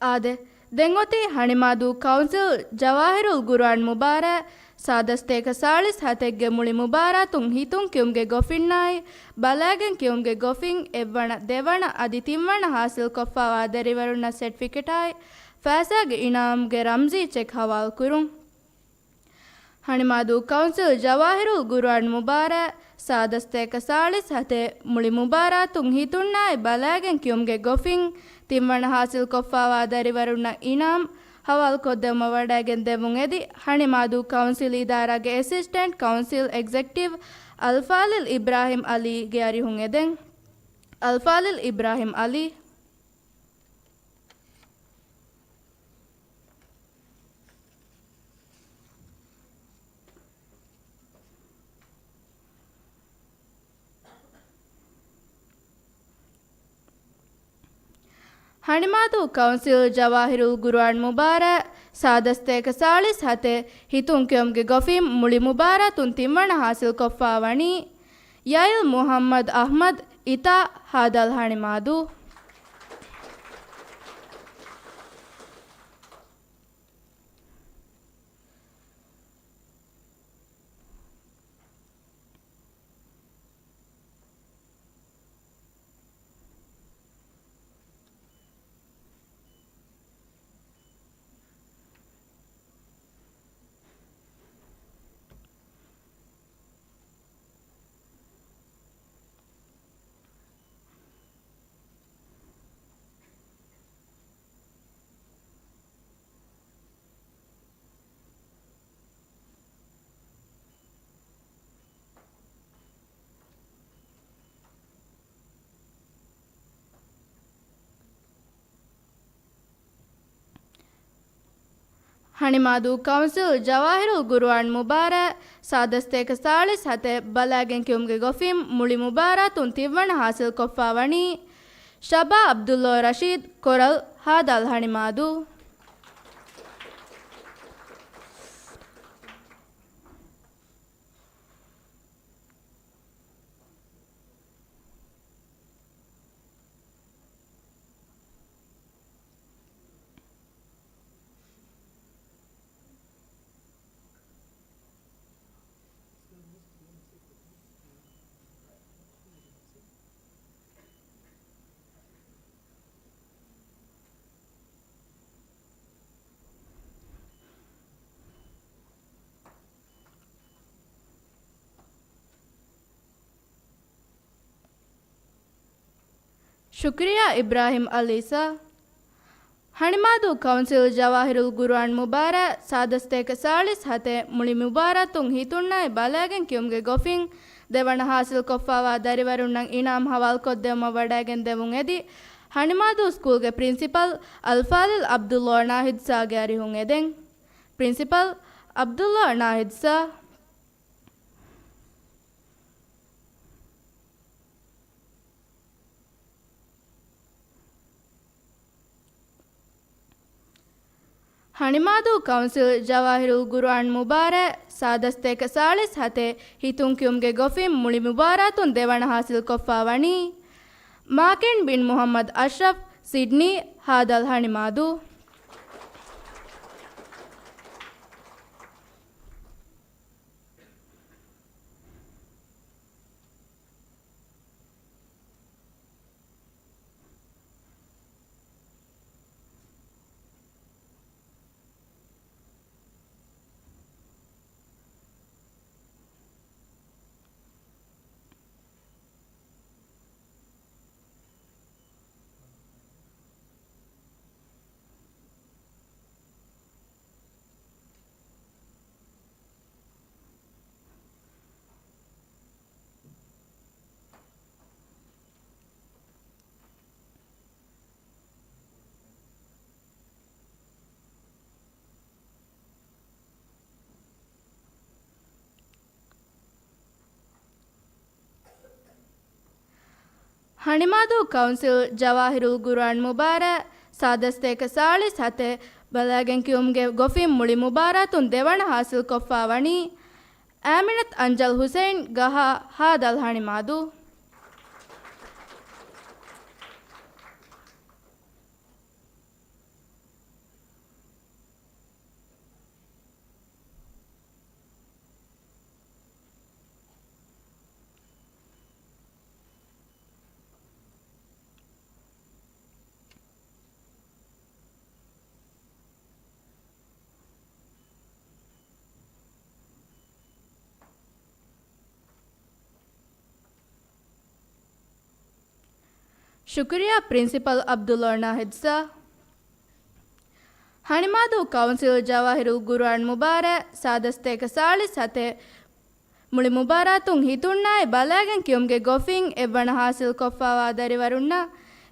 އާދެ، ދެން އޮތީ ހަނިމާދޫ ކައުންސިލް ޖަވާހިރުލް ގުރުއާން މުބާރާތް ސާދަ ސަތޭކަ ސާޅީސް ހަތެއްގެ މުޅި މުބާރާތުން ހިތުން ކިޔުމުގެ ގޮފިންނާއި ބަލައިގެން ކިޔުމުގެ ގޮފިން އެއްވަނަ، ދެވަނަ އަދި ތިންވަނަ ހާސިލްކޮށްފަވާ ދަރިވަރުންނަށް ސެޓްފިކެޓާއި ފައިސާގެ އިނާމުގެ ރަމްޒީ ޗެކް ހަވާލުކުރުން. ހަނިމާދޫ ކައުންސިލް ޖަވާހިރުލް ގުރުއާން މުބާރާތް ސާދަސްތޭކަ ސާޅީސް ހަތެއް މުޅި މުބާރާތުން ހިތުންނާއި ބަލައިގެން ކިޔުމުގެ ގޮފިން ތިންވަނަ ހާސިލްކޮށްފާވާ ދަރިވަރުންނަށް އިނާމް ހަވާލުކޮށްދެވުމަށް ވަޑައިގެން ދެމުން އެދި، ހަނިމާދޫ ކައުންސިލް އިދާރާގެ އެސިސްޓެންޓް ކައުންސިލް އެގްޒެކްޓިވް އަލްފާޟިލް އިބްރާހިމް އަލީގެ އަރިހުން އެދެން. އަލްފާޟިލް އިބްރާހިމް އަލީ. ހަނިމާދޫ ކައުންސިލް ޖަވާހިރުލް ގުރުއާން މުބާރާތް ސާދަސްތޭކަ ސާޅީސް ހަތެއް ހިތުން ކެއުމުގެ ގޮފިން މުޅި މުބާރާތުން ތިންވަނަ ހާސިލްކޮށްފާ ވަނީ ޔައިލް މުހައްމަދު އަޙްމަދު އިތާ ހާދަލް ހަނިމާދޫ. ހަނިމާދޫ ކައުންސިލް ޖަވާހިރުލް ގުރުއާން މުބާރާތް ސާދަސްތޭކަ ސާޅީސް ހަތެއް ބަލައިގެން ކިޔުމުގެ ގޮފިން މުޅި މުބާރާތުން ތިންވަނަ ހާސިލްކޮށްފާ ވަނީ ޝަބާ ޢަބްދުﷲ ރަޝީދު ކޮރަލް ހާދަލް ހަނިމާދޫ. ޝުކްރިޔާ އިބްރާހިމް އަލީ ސާ. ހަނިމާދޫ ކައުންސިލް ޖަވާހިރުލް ގުރުއާން މުބާރާތް ސާދަސްތޭކަ ސާޅީސް ހަތެއް މުޅި މުބާރާތުން ހިތުންނާއި ބަލައިގެން ކިޔުމުގެ ގޮފިން ދެވަނަ ހާސިލްކޮށްފާވާ ދަރިވަރުންނަށް އިނާމް ހަވާލުކޮށްދެވުމަށް ވަޑައިގެން ދެމުން އެދި، ހަނިމާދޫ ސްކޫލްގެ ޕްރިންސިޕަލް އަލްފާޟިލް ޢަބްދުﷲ ނާހިދު ސާގެ އަރިހުން އެދެން. ޕްރިންސިޕަލް ޢަބްދުﷲ ނާހިދު ސާ. ހަނިމާދޫ ކައުންސިލް ޖަވާހިރުލް ގުރުއާން މުބާރާތް ސާދަސްތޭކަ ސާޅީސް ހަތެއް ހިތުން ކިޔުމުގެ ގޮފިން މުޅި މުބާރާތުން ދެވަނަ ހާސިލްކޮށްފާ ވަނީ މާކިން ބިން މުޙައްމަދު އަޝްރަފް ސިޑްނީ ހާދަލް ހަނިމާދޫ. ހަނިމާދޫ ކައުންސިލް ޖަވާހިރުލް ގުރުއާން މުބާރާތް ސާދަސްތޭކަ ސާޅީސް ހަތެއް ބަލައިގެން ކިޔުމުގެ ގޮފިން މުޅި މުބާރާތުން ދެވަނަ ހާސިލްކޮށްފާ ވަނީ އާމިނަތު އަންޖަލް ހުސެއިން ގަހާ ހާދަލް ހަނިމާދޫ. ޝުކުރިއްޔާ ޕްރިންސިޕަލް ޢަބްދުﷲ ނާހިދް ސާ. ހަނިމާދޫ ކައުންސިލް ޖަވާހިރުލް ގުރުއާން މުބާރާތް ސާދަ ސަތޭކަ ސާޅީސް ހަތެއް މުޅި މުބާރާތުން ހިތުންނާއި ބަލައިގެން ކިޔުމުގެ ގޮފިން އެއްވަނަ ހާސިލް ކޮށްފާވާ ދަރިވަރުންނަށް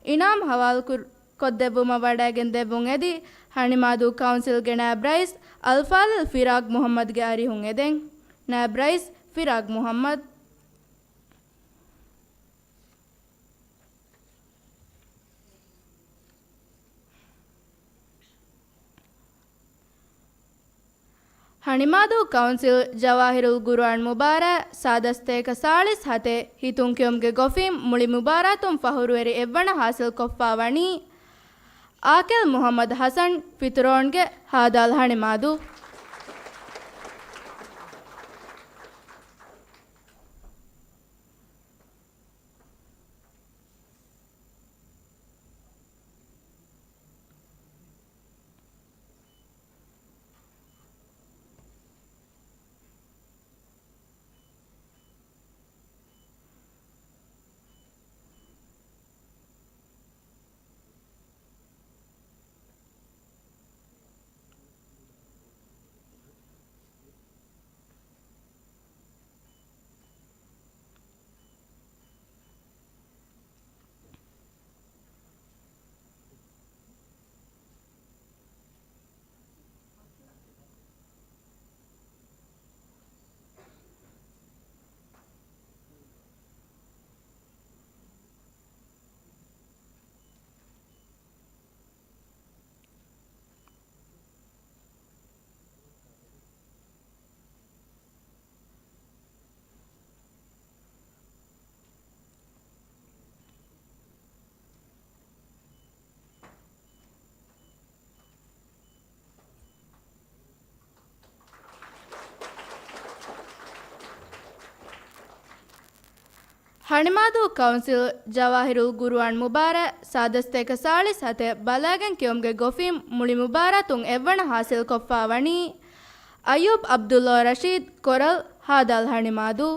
އިނާމް ހަވާލު ކުރ-، ކޮށްދެއްވުމަށް ވަޑައިގެން ދެއްވުން އެދި، ހަނިމާދޫ ކައުންސިލްގެ ނާއިބް ރައީސް އަލްފާޟިލް ފިރާގް މުޙައްމަދްގެ އަރިހުން އެދެން. ނާއިބް ރައީސް ފިރާގް މުޙައްމަދް. ހަނިމާދޫ ކައުންސިލް ޖަވާހިރުލް ގުރުއާން މުބާރާތް ސާދަ ސަތޭކަ ސާޅީސް ހަތެއް ހިތުން ކިޔުމުގެ ގޮފިން މުޅި މުބާރާތުން ފަހުރުވެރި އެއްވަނަ ހާސިލް ކޮށްފާ ވަނީ އާކިލް މުޙައްމަދު ޙަސަން ފިތުރޯންގެ ހާދާލް ހަނިމާދޫ. ހަނިމާދޫ ކައުންސިލް ޖަވާހިރުލް ގުރުއާން މުބާރާތް ސާދަ ސަތޭކަ ސާޅީސް ހަތެއް ބަލައިގެން ކިޔުމުގެ ގޮފިން މުޅި މުބާރާތުން އެއްވަނަ ހާސިލް ކޮށްފާ ވަނީ އައްޔޫބް ޢަބްދުﷲ ރަޝީދު ކޮރަލް ހާދާލް ހަނިމާދޫ.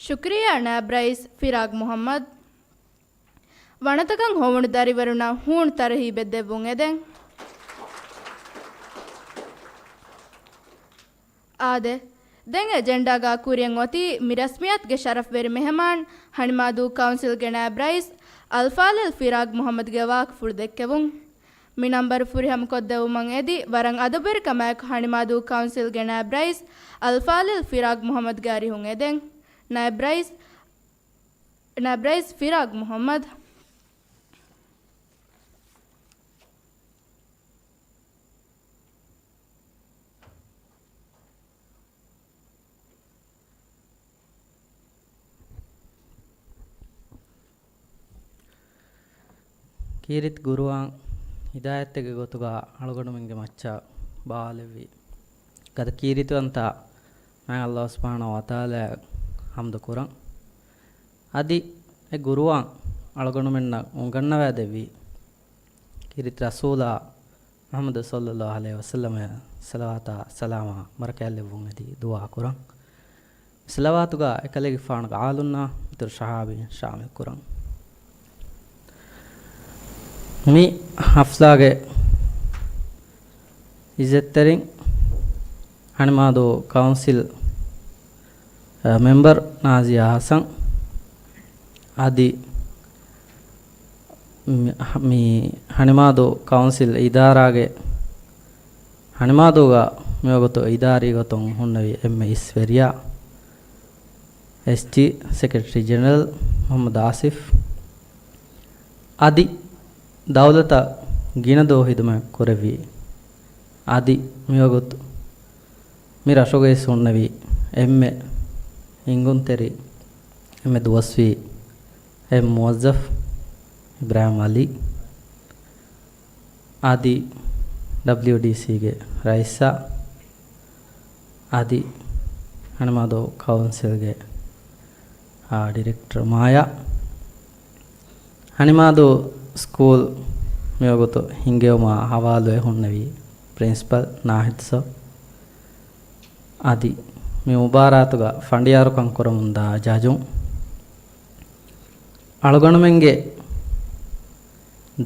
ޝުކުރިއްޔާ ނާއިބް ރައީސް ފިރާގް މުޙައްމަދު. ވަނަތަކަށް ހޮވުނު ދަރިވަރުންނަށް ހޫނު ތަރުހީބެއް ދެއްވުން އެދެން. އާދެ، ދެން އެ ޖެންޑާގާ ކުރިއަށް އޮތީ މި ރަސްމިއްޔާތުގެ ޝަރަފްވެރި މެހެމާން ހަނިމާދޫ ކައުންސިލްގެ ނާއިބް ރައީސް އަލްފާޟިލް ފިރާގް މުޙައްމަދުގެ ވާހަކަފުޅު ދެއްކެވުން. މި ނަންބަރު ފުރިހަމަކޮށްދެއްވުމަށް އެދި، ވަރަށް އަދަބުވެރިކަމާއެކު ހަނިމާދޫ ކައުންސިލްގެ ނާއިބް ރައީސް އަލްފާޟިލް ފިރާގް މުޙައްމަދުގެ އަރިހުން އެދެން. ނާއިބް ރައީސް، ނާއިބް ރައީސް ފިރާގް މުޙައްމަދު. ކީރިތި ގުރުއާން ހިދާޔަތެއްގެ ގޮތުގަ އަޅުގަނޑުމެންގެ މައްޗަށް ބާވާލެއްވި ގަދަ ކީރިތިވަންތާ މާތް ﷲ ސުބްޙާނަހޫ ވަތަޢާލާއަށް ޙަމްދު ކުރަން. އަދި އެ ގުރުއާން އަޅުގަނޑުމެންނަށް އުނގަންނަވާދެއްވި ކީރިތި ރަސޫލާ މުޙައްމަދު ޞައްލައްލާހު ޢަލައިހި ވަސައްލަމަށް ޞަލަވާތާ ސަލާމާ ބަރަކާތްލެއްވުން އެދި ދުޢާ ކުރަން. ޞަލަވާތުގަ އެކަލޭގެފާނުގެ އާލުންނާ އިތުރު ޞަޙާބީން ޝާމިލް ކުރަން. މި ޙަފްލާގެ އިއްޒަތްތެރިން ހަނިމާދޫ ކައުންސިލް، އަ، މެމްބަރު ނާޒިޔާ ހަސަން އަދި މި، މި ހަނިމާދޫ ކައުންސިލް އިދާރާގެ ހަނިމާދޫގަ މިވަގުތު އިދާރީ ގޮތުން ހުންނެވި އެންމެ އިސްވެރިޔާ، އެސްޖީ ސެކްރެޓަރީ ޖެނެރަލް މުޙައްމަދު އާސިފް އަދި ދައުލަތަށް ގިނަ ދުވަހު ހިދުމަތް ކުރެއްވި އަދި މިވަގުތު މި ރަށުގައި ހުންނެވި އެންމެ އިނގުންތެރި، އެންމެ ދުވަސްވީ އެއް މުވައްޒަފް އިބްރާހިމް އަލީ އަދި ޑަބްލިޔުޑީސީގެ ރައީސާ އަދި ހަނިމާދޫ ކައުންސިލްގެ، އާ، ޑިރެކްޓަރު މާޔާ، ހަނިމާދޫ ސްކޫލް މިވަގުތު ހިންގެވުމާ ހަވާލުވެ ހުންނެވި ޕްރިންސިޕަލް ނާހިދް ސަރ އަދި މި މުބާރާތުގަ ފަނޑިޔާރުކަން ކުރަމުންދާ ޖަޖުން، އަޅުގަނޑުމެންގެ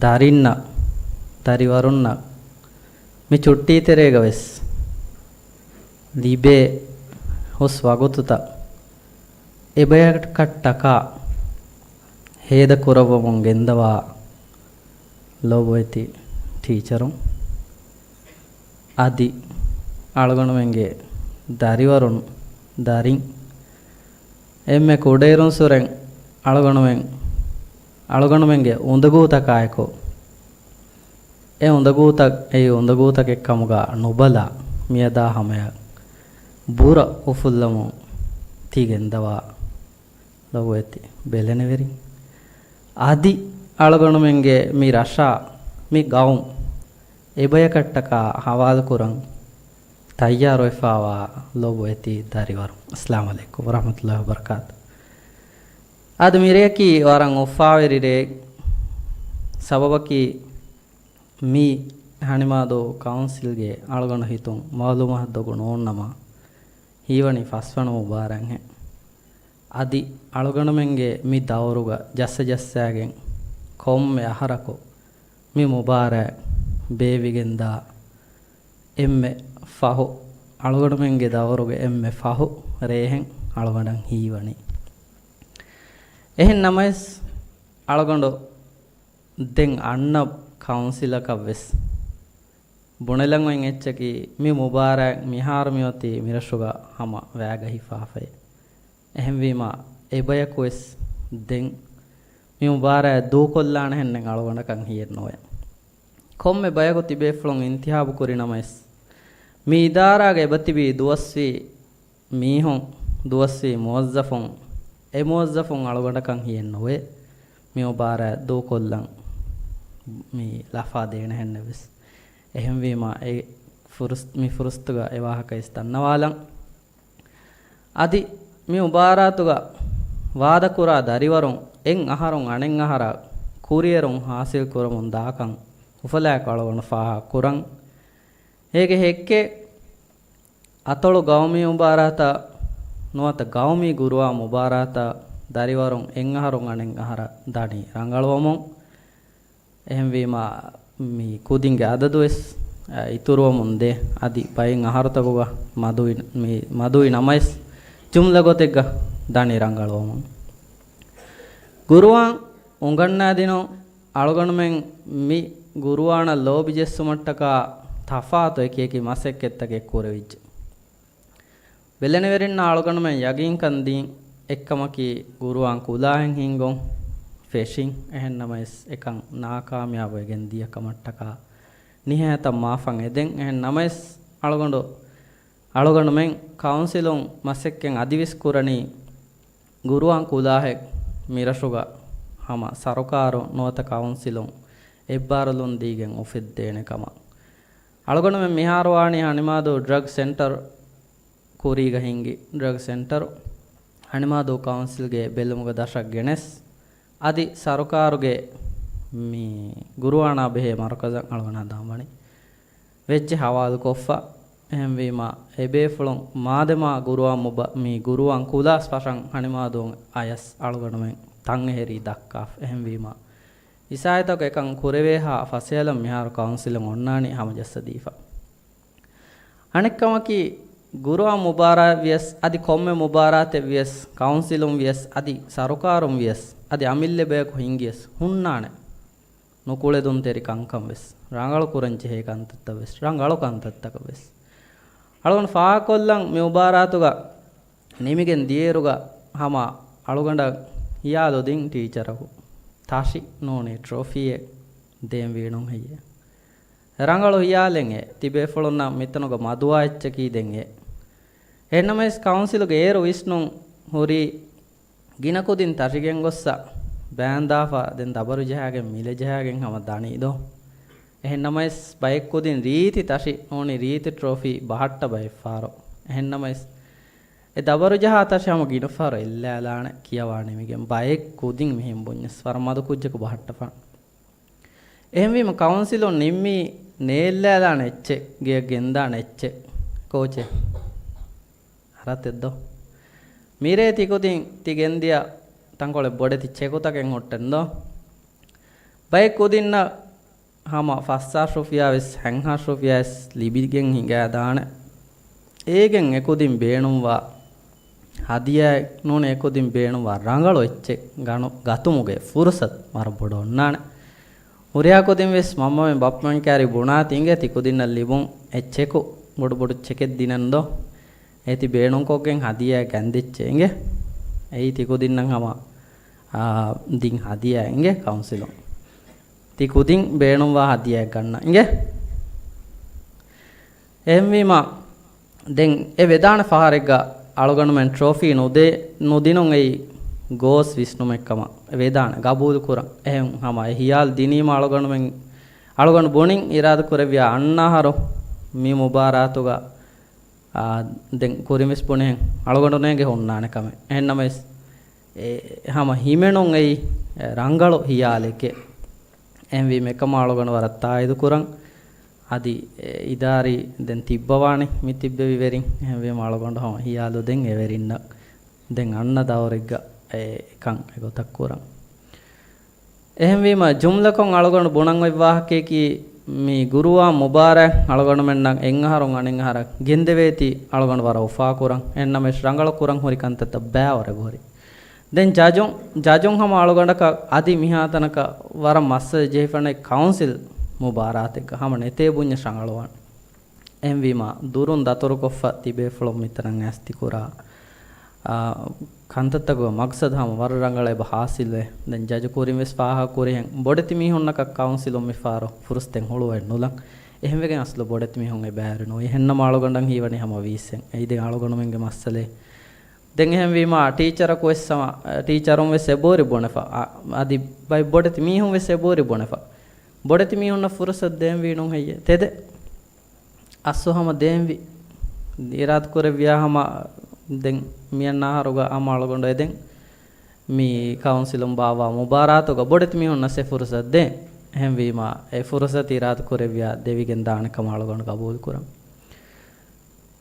ދަރިންނަށް، ދަރިވަރުންނަށް މި ޗުއްޓީ ތެރޭގަ ވެސް ލިބޭ ހުސް ވަގުތުތައް އެބަޔަކަށްޓަކާ ހޭދަ ކުރައްވަމުން ގެންދަވާ ލޮބުވެތި ޓީޗަރުން އަދި އަޅުގަނޑުމެންގެ ދަރިވަރުން، ދަރިން، އެންމެ ކުޑައިރުންސުރެން އަޅުގަނޑުމެން، އަޅުގަނޑުމެންގެ އުނދަގޫތަކާއެކު، އެ އުނދަގޫތައް، އެ އުނދަގޫތަކެއް ކަމުގަ ނުބަލާ، މިއަދާ ހަމަޔަށް ބުރަ އުފުއްލަމުން ތި ގެންދަވާ ލޮބުވެތި ބެލެނިވެރިން އަދި އަޅުގަނޑުމެންގެ މި ރަށާ، މި ގައުމު އެބަޔަކަށްޓަކާ ހަވާލުކުރަން ތައްޔާރުވެފާވާ ލޮބުވެތި ދަރިވަރުން. އައްސަލާމު ޢަލައިކުމް ވަރަޙްމަތުﷲި ވަބަރަކާތު. އަދި މިރެޔަކީ ވަރަށް އުފާވެރި ރެއެއް. ސަބަބަކީ މީ ހަނިމާދޫ ކައުންސިލްގެ އަޅުގަނޑު ހިތުން މަޢުލޫމާތު ދޮގު ނޯންނަމަ ހީވަނީ ފަސްވަނަ މުބާރާތްހެން. އަދި އަޅުގަނޑުމެންގެ މި ދައުރުގަ ޖައްސަ ޖައްސާގެން ކޮންމެ އަހަރަކު މި މުބާރާތް ބޭއްވިގެންދާ އެންމެ ފަހު، އަޅުގަނޑުމެންގެ ދައުރުގެ އެންމެ ފަހު ރޭހެން އަޅުގަނޑަށް ހީވަނީ. އެހެން ނަމަވެސް، އަޅުގަނޑު ދެން އަންނަ ކައުންސިލަކަށް ވެސް ބުނެލަން އޮތް އެއްޗަކީ، މި މުބާރާތް މިހާރު މިއޮތީ މިރަށުގަ ހަމަ ވައިގަހިފާފައި. އެހެންވީމަ، އެބަޔަކު ވެސް ދެން މި މުބާރާތް ދޫކޮށްލާނެހެންނެއް އަޅުގަނޑަކަށް ހިޔެއް ނުވޭ. ކޮންމެ ބަޔަކު ތިބޭފުޅުން އިންތިހާބު ކުރި ނަމަވެސް، މި އިދާރާގަ އެބަތިބި ދުވަސްވީ މީހުން، ދުވަސްވީ މުވައްޒަފުން، އެ މުވައްޒަފުން އަޅުގަނޑަކަށް ހިޔެއް ނުވޭ މި މުބާރާތް ދޫކޮށްލަން މި ލަފާ ދޭނެހެންނެއް ވެސް. އެހެންވީމަ، އެ ފުރުސް-، މި ފުރުސަތުގަ އެ ވާހަކަ އިސް ދަންނަވާލަން. އަދި މި މުބާރާތުގަ ވާދަކުރާ ދަރިވަރުން އެއް އަހަރުން އަނެއް އަހަރަށް ކުރިއެރުން ހާސިލް ކުރަމުން ދާކަން އުފަލާއެކު އަޅުގަނޑު ފާހަގަ ކުރަން. އޭގެ ހެއްކެއް އަތޮޅު ގައުމީ މުބާރާތަށް ނުވަތަ ގައުމީ ގުރުއާން މުބާރާތަށް ދަރިވަރުން އެއް އަހަރުން އަނެއް އަހަރަށް ދަނީ ރަނގަޅުވަމުން. އެހެންވީމަ، މި ކުދިންގެ އަދަދުވެސް، އަ، އިތުރުވަމުން ދޭ. އަދި ބައެއް އަހަރުތަކުގަ މަދުވި، މި މަދުވި ނަމަވެސް، ޖުމްލަ ގޮތެއްގަ ދަނީ ރަނގަޅުވަމުން. ގުރުއާން އުނގަންނާދިނުން އަޅުގަނޑުމެން މި ގުރުއާނަށް ލޯބި ޖެއްސުމަށްޓަކާ ތަފާތު އެކި އެކި މަސައްކަތްތަކެއް ކުރެވިއްޖެ. ބެލެނިވެރިންނަށް އަޅުގަނޑުމެން ޔަގީންކަން ދީން އެއްކަމަކީ، ގުރުއާން ކުލާހެއް ހިންގުން ފެށިން. އެހެންނަމަވެސް، އެކަން ނާކާމިޔާބުވެގެން ދިޔަ ކަމަށްޓަކާ ނިހާޔަތަށް މާފަން އެދެން. އެހެން ނަމަވެސް، އަޅުގަނޑު، އަޅުގަނޑުމެން ކައުންސިލުން މަސައްކަތް އަދިވެސް ކުރަނީ، ގުރުއާން ކުލާހެއް މިރަށުގަ ހަމަ ސަރުކާރު ނުވަތަ ކައުންސިލުން އެއްބާރުލުން ދީގެން އުފެއްދޭނެ ކަމަށް. އަޅުގަނޑުމެން މިހާރު ވާނީ ހަނިމާދޫ ޑްރަގް ސެންޓަރު ކުރީގަ ހިންގި ޑްރަގް ސެންޓަރު ހަނިމާދޫ ކައުންސިލްގެ ބެލުމުގަ ދަށަށް ގެނެސް، އަދި ސަރުކާރުގެ މި ގުރުއާނާ ބެހޭ މަރުކަޒަށް އަޅުގަނޑު ހަނދާންވަނީ. ވެއްޖެ ހަވާލުކޮށްފަ. އެހެންވީމަ، އެބޭފުޅުން މާދެމާ ގުރުއާން މުބަ-، މި ގުރުއާން ކުލާސް ފަށަން ހަނިމާދޫން އަޔަސް އަޅުގަނޑުމެން ތަންއެހެރީ ދައްކާފަ. އެހެންވީމަ، އިސާއިތަކު އެކަން ކުރެވޭހާ ފަސޭހަލަން މިހާރު ކައުންސިލުން އޮންނާނީ ހަމަޖައްސަދީފަ. އަނެއްކަމަކީ، ގުރުއާން މުބާރާތް ވިޔަސް، އަދި ކޮންމެ މުބާރާތެއް ވިޔަސް، ކައުންސިލުން ވިޔަސް، އަދި ސަރުކާރުން ވިޔަސް، އަދި އަމިއްލަ ބަޔަކު ހިނގިޔަސް ހުންނާނެ. ނުކުޅެދުންތެރި ކަންކަން ވެސް، ރަނގަޅު ކުރަން ޖެހޭ ކަންތައްތައް ވެސް، ރަނގަޅު ކަންތައްތަކަށް ވެސް. އަޅުގަނޑު ފާހަގަކޮށްލަން މި މުބާރާތުގަ ނިމިގެން ދިޔައިރުގަ ހަމަ އަޅުގަނޑަށް ހިޔާލު ދިން ޓީޗަރަކު ތަށި ނޫނީ ޓްރޮފީއެއް ދޭން ވީނުން ހެއްޔޭ. ރަނގަޅު ހިޔާލެއް އެ ތިބޭފުޅުންނަށް މިތަނުގަ މަދުވާ އެއްޗަކީ ދެން އެ. އެހެންނަމަވެސް ކައުންސިލުގެ އޭރު ވިސްނުން ހުރީ ގިނަ ކުދިން ތަށިގެން ގޮއްސަ ބާންދާފަ ދެން ދަބަރު ޖަހާގެން މިލެ ޖަހާގެން ހަމަ ދަނީ ދޯ. އެހެންނަމަވެސް ބައެއް ކުދިން ރީތި ތަށި ނޫނީ ރީތި ޓްރޮފީ ބަހައްޓަ ބައެއް ފާރު. އެހެންނަމަވެސް އެ ދަބަރު ޖަހާ ތަށި ހަމަ ގިނަ ފާރު އެއްލާލާނެ ކިޔަވާ ނިމިގެން ބައެއް ކުދިން މިހެން ބުންޏަސް ވަރަށް މަދު ކުއްޖަކު ބަހައްޓަފާނެ. އެހެންވީމަ ކައުންސިލުން ނިންމީ ނޭއްލާލާނެ އެއްޗެއް، ގެއަށް ގެންދާނެ އެއްޗެއް. ކޯޗެއް؟ ހަރަތެއް ދޯ؟ މިރޭ ތިކުދިން ތި ގެންދިޔަ ތަންކޮޅެއް ބޮޑެތި ޗެކުތަކެއް ހުއްޓެން ދޯ؟ ބައެއް ކުދިންނަށް ހަމަ ފަސް ހާސް ރުފިޔާ ވެސް، ހަތް ހާސް ރުފިޔާ ވެސް ލިބިގެން ހިނގާދާނެ. އޭގެން އެކުދިން ބޭނުންވާ ހަދިޔާއެއް ނޫނީ، އެކުދިން ބޭނުންވާ ރަނގަޅު އެއްޗެއް ގަނު-، ގަތުމުގެ ފުރުސަތު ވަރަށް ބޮޑު އޮންނާނެ. ހުރިހާ ކުދިން ވެސް މަންމަމެން ބައްޕަމެން ކައިރި ބުނާތި އިނގޭ ތި ކުދިންނަށް ލިބުން އެ ޗެކު ބޮޑު ބޮޑު ޗެކެއް ދިނަން ދޯ؟ އޭ ތި ބޭނުންކޮށްގެން ހަދިޔާ ގެންދިއްޗޭ އިނގޭ. އެއީ ތި ކުދިންނަށް ހަމަ، އާ، ދިން ހަދިޔާ އިނގޭ ކައުންސިލުން. ތި ކުދިން ބޭނުންވާ ހަދިޔާއެއް ގަންނަ އިނގޭ. އެހެންވީމަ، ދެން އެ ވެދާނެ ފަހަރެއްގަ އަޅުގަނޑުމެން ޓްރޮފީ ނުދޭ، ނުދިނުން އެއީ ގޯސް ވިސްނުމެއްކަމަށް ވެދާނެ ގަބޫލު ކުރަން. އެހެން ހަމަ އެ ހިޔާލު ދިނީމަ އަޅުގަނޑުމެން، އަޅުގަނޑު ބުނިން އިރާދަ ކުރެއްވިޔާ އަންނަ އަހަރު މި މުބާރާތުގަ އާ، ދެން ކުރިން ވެސް ބުނެހެން އަޅުގަނޑު ނޭނގެ ހުންނާނެ ކަމެއް. އެހެންނަމަވެސް، އެ، ހަމަ ހިމެނުން އެއީ، އެ، ރަނގަޅު ހިޔާލެކޭ. އެހެންވީމަ އެކަމަށް އަޅުގަނޑު ވަރަށް ތާއީދު ކުރަން. އަދި، އެ، އިދާރީ ދެން ތިއްބަވާނެ މި ތިއްބެވި ވެރިން. އެހެންވީމަ އަޅުގަނޑު ހަމަ ހިޔާލު ދެން އެވެރިންނަށް ދެން އަންނަ ދައުރެއްގަ އެ ކަން އެގޮތަށް ކުރަން. އެހެންވީމަ، ޖުމްލަކޮށް އަޅުގަނޑު ބުނަން އޮތް ވާހަކަޔަކީ، މި ގުރުއާން މުބާރާތް އަޅުގަނޑުމެންނަށް އެއްއަހަރުން އަނެއްއަހަރަށް ގެންދެވޭތީ އަޅުގަނޑު ވަރަށް އުފާކުރަން. އެހެންނަމަވެސް ރަނގަޅު ކުރަން ހުރި ކަންތައްތައް ބައިވަރު އެބަހުރި. ދެން ޖަޖުން، ޖަޖުން ހަމަ އަޅުގަނޑަކަށް އަދި މިހާތަނަކަށް ވަރަށް މައްސަލަ ޖެހިފަނޭ ކައުންސިލް މުބާރާތެއްގަ ހަމަ ނެތޭ ބުންޏަށް ރަނގަޅުވާނެ. އެހެންވީމާ، ދުރުން ދަތުރުކޮށްފަ ތިބޭފުޅުން މިތަނަށް އައިސް ތިކުރާ، އާ، ކަންތައްތަކުގެ މަގްސަދު ހަމަ ވަރަށް ރަނގަޅަށް އެބަ ހާސިލްވޭ. ދެން ޖަޖު ކުރިން ވެސް ފާހަގަ ކުރިހެން ބޮޑެތި މީހުންނަކަށް ކައުންސިލުން މިފަހަރު ފުރުސަތެއް ހުޅުވައެއް ނުލަން. އެހެންވެގެން އަސްލު ބޮޑެތި މީހުން އެބައިވެރި ނުވި. އެހެންނަމަ އަޅުގަނޑަށް ހީވަނީ ހަމަ ވީސްއެއް. އެއީ ދެން އަޅުގަނޑުމެންގެ މައްސަލައެއް. ދެން އެހެންވީމާ، ޓީޗަރަކު ވެސް ހަމަ، ޓީޗަރުން ވެސް އެބަހުރި ބުނެފަ. އަ، އަދި ބައި ބޮޑެތި މީހުން ވެސް އެބަހުރި ބުނެފަ. ބޮޑެތި މީހުންނަށް ފުރުސަތު ދޭންވީ ނޫން ހެއްޔޭ؟ ތެދެއް. އަސްލު ހަމަ ދޭންވީ. އިރާދަ ކުރެއްވިޔާ ހަމަ ދެން މިއަންނަ އަހަރުގަ ހަމަ އަޅުގަނޑު އެދެން މި ކައުންސިލުން ބާއްވާ މުބާރާތުގަ ބޮޑެތި މީހުންނަށް އެ ފުރުސަތު ދޭން. އެހެންވީމާ، އެ ފުރުސަތު އިރާދަ ކުރެއްވިޔާ ދެވިގެން ދާނެ ކަމަށް އަޅުގަނޑު ގަބޫލު ކުރަން.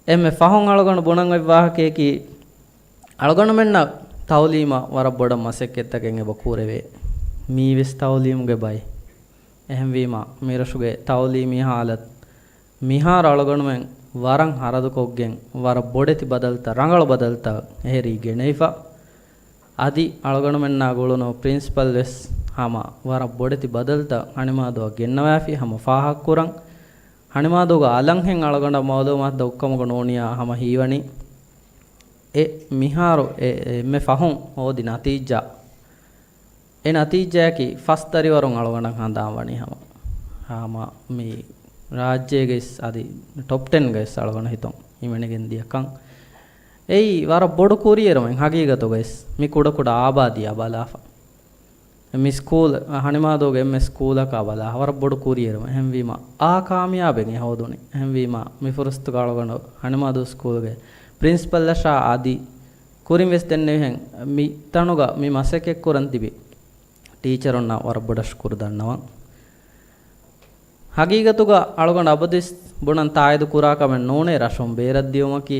އެންމެ ފަހުން އަޅުގަނޑު ބުނަން އޮތް ވާހަކަޔަކީ، އަޅުގަނޑުމެންނަށް ތައުލީމަށް ވަރަށް ބޮޑަށް މަސައްކަތްތަކެއް އެބަ ކުރެވޭ. މީވެސް ތައުލީމުގެ ބައެއް. އެހެންވީމާ، މިރަށުގެ ތައުލީމީ ހާލަތު މިހާރު އަޅުގަނޑުމެން ވަރަށް ހަރަދުކޮށްގެން، ވަރަށް ބޮޑެތި ބަދަލުތައް، ރަނގަޅު ބަދަލުތައް އެހެރީ ގެނެވިފަ. އަދި އަޅުގަނޑުމެންނާ ގުޅުނު ޕްރިންސިޕަލް ވެސް ހަމަ ވަރަށް ބޮޑެތި ބަދަލުތައް ހަނިމާދުއަށް ގެންނަވާފި ހަމަ ފާހަގަކުރަން. ހަނިމާދޫގަ އަލަންހެން އަޅުގަނޑަށް މައުލޫމާތު ދޮއްކަމުގަ ނޫނިޔާ ހަމަ ހީވަނީ، އެ މިހާރު އެ، އެންމެ ފަހުން ހޯދި ނަތީޖާ، އެ ނަތީޖާއަކީ ފަސް ދަރިވަރުން އަޅުގަނޑަށް ހަނދާން ވަނީ ހަމަ. ހަމަ މި ރާއްޖޭގައިސް އަދި ޓޮޕް ޓެންގައިސް އަޅުގަނޑު ހިތުން ހިމެނިގެން ދިޔަ ކަން. އެއީ ވަރަށް ބޮޑު ކުރިއެރުމެއް ހަގީގަތުގައިސް މި ކުޑަކުޑަ އާބާދީއާ ބަލާފަ. މި ސްކޫލް، ހަނިމާދޫގެ އެންމެ ސްކޫލަކާ ބަލާ، ވަރަށް ބޮޑު ކުރިއެރުމެއް. އެހެންވީމަ، އާ ކާމިޔާބެއް އެ ހޯދުނީ. އެހެންވީމަ، މި ފުރުސަތުގަ އަޅުގަނޑު ހަނިމާދޫ ސްކޫލްގެ ޕްރިންސިޕަލްއަށާ އަދި ކުރިން ވެސް ދެންނެވިހެން، މި ތަނުގަ މި މަސައްކަތް ކުރަން ތިބި ޓީޗަރުންނަށް ވަރަށް ބޮޑަށް ޝުކުރު ދަންނަވަން. ހަގީގަތުގަ އަޅުގަނޑު އަބަދުވެސް ބުނަން ތާއީދު ކުރާ ކަމެއް ނޫނޭ ރަށުން ބޭރަށް ދިޔުމަކީ،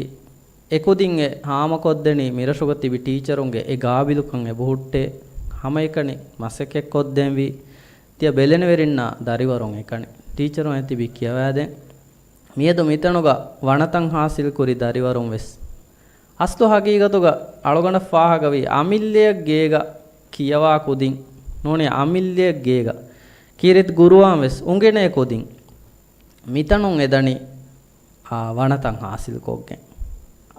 އެކުދިން އެ ހާމަކޮށްދެނީ މިރަށުގަ ތިބި ޓީޗަރުންގެ އެ ގާބިލުކަން އެބަހުއްޓޭ، ހަމައެކަނި މަސައްކަތްކޮށްދޭންވީ، ތިޔަ ބެލެނިވެރިންނާ ދަރިވަރުން އެކަނި. ޓީޗަރުން އެ ތިބި ކިޔަވާދޭން. މިއަދު މިތަނުގަ ވަނަތައް ހާސިލްކުރި ދަރިވަރުން ވެސް އަސްލު ހަގީގަތުގަ އަޅުގަނޑަށް ފާހަގަވީ އަމިއްލައަށް ގޭގަ ކިޔަވާ ކުދިން ނޫނީ އަމިއްލައަށް ގޭގަ ކީރިތި ގުރުއާން ވެސް އުނގެނޭ ކުދިން މިތަނުން އެދަނީ އާ، ވަނަތައް ހާސިލްކޮށްގެން.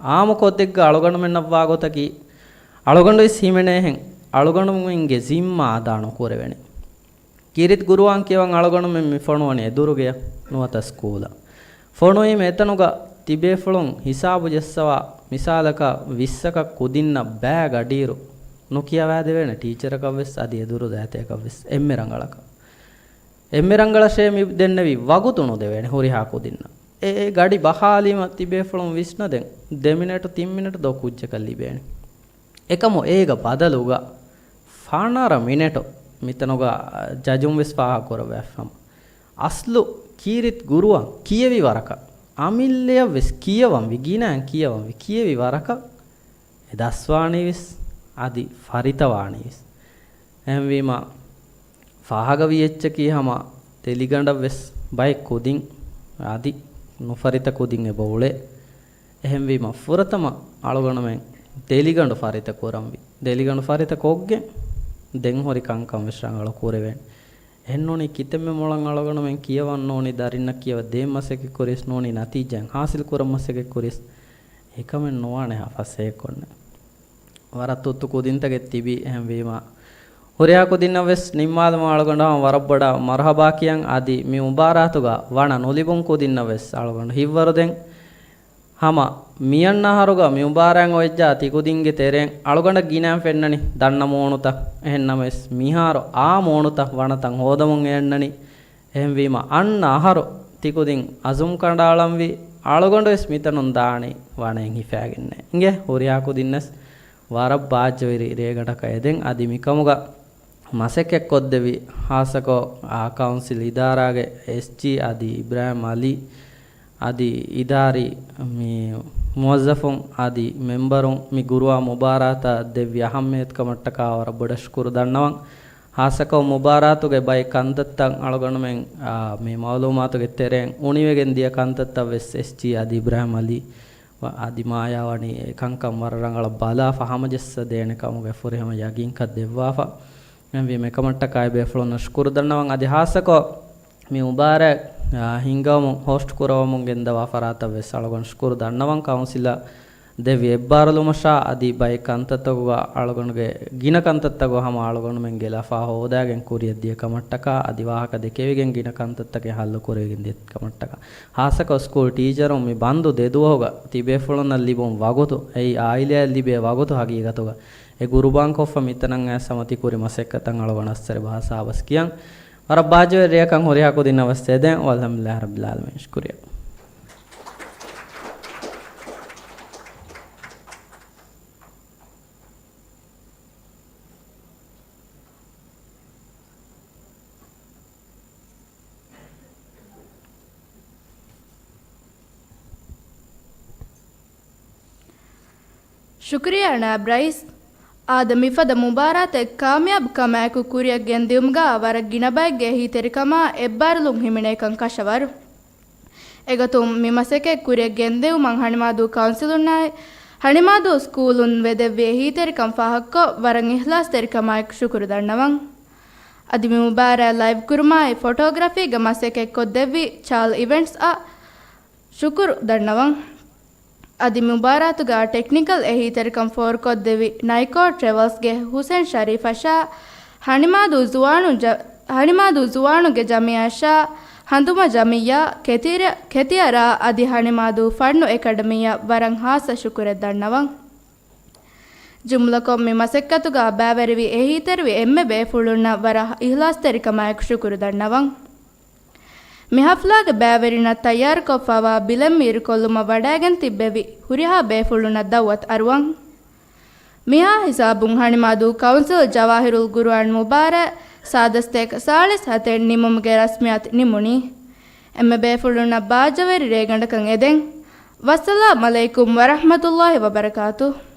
އާއްމު ކޮށްދެއްގަ އަޅުގަނޑުމެންނަށްވާ ގޮތަކީ، އަޅުގަނޑުވެސް ހިމެނޭހެން، އަޅުގަނޑުމެންގެ ޒިންމާ އަދާ ނުކުރެވެނީ. ކީރިތި ގުރުއާން ކިޔަވަން އަޅުގަނޑުމެން މި ފޮނުވަނީ އެދުރުގެއަށް ނުވަތަ ސްކޫލަށް. ފޮނުވީމަ އެތަނުގަ ތިބޭފުޅުން ހިސާބު ޖައްސަވާ، މިސާލަކަށް ވިއްސަކަށް ކުދިންނަށް ބައި ގަޑިއިރު ނުކިޔަވާދެވޭނެ ޓީޗަރަކަށްވެސް އަދި އެދުރު ދައިތައަކަށްވެސް އެންމެ ރަނގަޅަކަށް. އެންމެ ރަނގަޅަށޭ މި ދެންނެވި ވަގުތު ނުދެވޭނެ ހުރިހާ ކުދިންނަށް. އެ، އެ ގަޑި ބަހާލީމަ ތިބޭފުޅުން ވިސްނަދެން ދެ މިނެޓު ތިން މިނެޓު ދޯ ކުއްޖަކަށް ލިބޭނެ. އެކަމު އޭގަ ބަދަލުގަ ފަނަރަ މިނެޓު މިތަނުގަ ޖަޖުން ވެސް ފާހަގަ ކުރައްވާފަ ހަމަ. އަސްލު ކީރިތި ގުރުއަން ކިޔެވި ވަރަކަށް، އަމިއްލަޔަށް ވެސް ކިޔަވަންވި، ގިނައިން ކިޔަވަންވި، ކިޔެވި ވަރަކަށް އެ ދަސްވާނީވެސް، އަދި ފަރިތަވާނީވެސް. އެހެންވީމަ، ފާހަގަވި އެއްޗަކީ ހަމަ ތެލިގަނޑަށް ވެސް ބައެއް ކުދިން، އަދި ނުފަރިތަ ކުދިން އެބަ އުޅޭ. އެހެންވީމަ، ފުރަތަމަ އަޅުގަނޑުމެން ތެލިގަނޑު ފަރިތަ ކުރަންވީ. ތެލިގަނޑު ފަރިތަ ކޮށްގެން، ދެން ހުރި ކަންކަން ވެސް ރަނގަޅު ކުރެވޭނެ. އެހެންނޫނީ ކިތަންމެ މޮޅަށް އަޅުގަނޑުމެން ކިޔަވަން ނޫނީ ދަރިންނަށް ކިޔަވަ ދޭން މަސައްކަތް ކުރިޔަސް ނޫނީ ނަތީޖާއެއް ހާސިލް ކުރަން މަސައްކަތް ކުރިޔަސް އެކަމެއް ނުވާނެ ހާ ފަސޭހަ ކޮންނެ. ވަރަށް ތުއްތު ކުދިންތަކެއް ތިބީ އެހެންވީމަ، ހުރިހާ ކުދިންނަށް ވެސް ނިންމާލުމަށް އަޅުގަނޑު ހަމަ ވަރަށް ބޮޑަށް މަރުހަބާ ކިޔަން އަދި މި މުބާރާތުގަ ވަނަ ނުލިބުން ކުދިންނަށް ވެސް އަޅުގަނޑު ހިތްވަރުދެން. ހަމަ މިއަންނަ އަހަރުގަ މި މުބާރާތް އޮވެއްޖާ ތިކުދިންގެ ތެރެއިން އަޅުގަނޑަށް ގިނައިން ފެންނަނީ ދަންނަ މޫނުތައް. އެހެންނަމަވެސް މިހާރު އާ މޫނުތައް ވަނަތައް ހޯދަމުން އެ އަންނަނީ. އެހެންވީމަ އަންނަ އަހަރު ތިކުދިން އަޒުމް ކަނޑައަޅަންވީ އަޅުގަނޑުވެސް މިތަނުން ދާނީ ވަނައިން ހިފާގެންނޭ. އިނގޭ ހުރިހާ ކުދިންނަސް ވަރަށް ބާއްޖަވެރި ރޭގަނޑަކަށް އެދެން އަދި މިކަމުގަ މަސައްކަތްކޮށްދެއްވި ހާއްސަކޮށް އާ ކައުންސިލް އިދާރާގެ އެސްޖީ އަދި އިބްރާހިމް އަލީ އަދި އިދާރީ މި މުވައްޒަފުން އަދި މެމްބަރުން މި ގުރުއާ މުބާރާތަށް ދެއްވި އަހައްމިޔަތުކަމަށްޓަކާ ވަރަށް ބޮޑަށް ޝުކުރު ދަންނަވަން. ހާއްސަކޮށް މުބާރާތުގެ ބައެއް ކަންތައްތައް އަޅުގަނޑުމެން، އާ، މި މައުލޫމާތުގެ ތެރެއިން އުނިވެގެން ދިޔަ ކަންތައްތައް ވެސް އެސްޖީ އަދި އިބްރާހިމް އަލީ އަދި މާޔާ ވަނީ އެ ކަންކަން ވަރަށް ރަނގަޅަށް ބަލާފަ ހަމަޖައްސަ ދޭނެ ކަމުގެ ފުރިހަމަ ޔަގީންކަން ދެއްވާފަ. އެހެންވީމަ އެކަމަށްޓަކާ އެބޭފުޅުންނަށް ޝުކުރު ދަންނަވަން. އަދި ހާއްސަކޮށް މި މުބާރާތް، އާ، ހިންގަވަމުން ހޯސްޓް ކުރަވަމުން ގެންދަވާ ފަރާތަށް ވެސް އަޅުގަނޑު ޝުކުރު ދަންނަވަން. ކައުންސިލަށް ދެއްވި އެއްބާރުލުމަށާ އަދި ބައެއް ކަންތައްތަކުގަ އަޅުގަނޑުގެ ގިނަ ކަންތައްތަކުގަ ހަމަ އަޅުގަނޑުމެން ގެލާފާ ހޯދާގެން ކުރިއަށް ދިޔަ ކަމަށްޓަކާ އަދި ވާހަކަ ދެކެވިގެން ގިނަ ކަންތައްތަކެއް ހައްލު ކުރެވިގެން ދިޔަ ކަމަށްޓަކާ ހާއްސަކޮށް ސްކޫލް ޓީޗަރުން މި ބަންދު ދެ ދުވަހުގަ ތިބޭފުޅުންނަށް ލިބުން ވަގުތު، އެއީ އާއިލާއަށް ލިބޭ ވަގުތު ހަގީގަތުގަ އެ ގުރުބާންކޮށްފަ މިތަނަށް އައިސް ހަމަ ތި ކުރި މަސައްކަތަށް އަޅުގަނޑު އައްސަރެ ބަހާ ސާބަސް ކިޔަން. ވަރަށް ބާއްޖަވެރި ރެއަކަށް ހުރިހާ ކުދިންނަށް ވެސް އެދެން. ވަލްހަމްދުލިއްލާހި ރައްބިލް ޢާލަމީން. ޝުކުރިއްޔާ. ޝުކުރިއްޔާ ނާއިބް ރައީސް. އާދަ، މިފަދަ މުބާރާތެއް ކާމިޔާބު ކަމާއެކު ކުރިއަށް ގެންދިއުމުގަ ވަރަށް ގިނަ ބައެއްގެ އެހީތެރިކަމާ އެއްބާރުލުން ހިމެނޭކަން ކަށަވަރު. އެގޮތުން މި މަސައްކަތް ކުރިއަށް ގެންދިއުމަށް ހަނިމާދޫ ކައުންސިލުންނާއި، ހަނިމާދޫ ސްކޫލުން ވެދެއްވި އެހީތެރިކަން ފާހަގަކޮށް، ވަރަށް އިހްލާސްތެރިކަމާއެކު ޝުކުރު ދަންނަވަން. އަދި މި މުބާރާތް ލައިވް ކުރުމާއި، ފޮޓޯގްރަފީގެ މަސައްކަތް ކޮށްދެއްވި ޗާލް އިވެންޓްސްއަށް ޝުކުރު ދަންނަވަން. އަދި މި މުބާރާތުގަ ޓެކްނިކަލް އެހީތެރިކަން ފޯރުކޮށްދެއްވި ނައިކޯ ޓްރެވަލްސްގެ ހުސެން ޝަރީފަށާ، ހަނިމާދޫ ޒުވާނު ޖަ-، ހަނިމާދޫ ޒުވާނުގެ ޖަމިއްޔާއަށާ، ހަނދުމަ ޖަމިއްޔާ، ކެތިރ-، ކެތިއަރާ އަދި ހަނިމާދޫ ފަންނު އެކަޑަމީއަށް ވަރަށް ހާއްސަ ޝުކުރެއް ދަންނަވަން. ޖުމްލަކޮށް، މި މަސައްކަތުގަ ބައިވެރިވި އެހީތެރިވި އެންމެ ބޭފުޅުންނަށް ވަރަށް އިހްލާސްތެރިކަމާއެކު ޝުކުރު ދަންނަވަން. މި ހަފްލާގެ ބައިވެރިންނަށް ތައްޔާރުކޮށްފައިވާ ބިލެއް މީރުކޮށްލުމަށް ވަޑައިގެން ތިއްބެވި ހުރިހާ ބޭފުޅުންނަށް ދައުވަތު އަރުވަން. މިހާ ހިސާބުން ހަނިމާދޫ ކައުންސިލް ޖަވާހިރުލް ގުރުއާން މުބާރާތް ސާދަސްތޭކަ ސާޅީސް ހަތެއް ނިމުމުގެ ރަސްމިއްޔާތު ނިމުނީ. އެންމެ ބޭފުޅުންނަށް ބާއްޖަވެރި ރޭގަނޑަކަށް އެދެން. ވައްސަލާމް ޢަލައިކުމް ވަރަޙްމަތުﷲި ވަބަރަކާތުހު.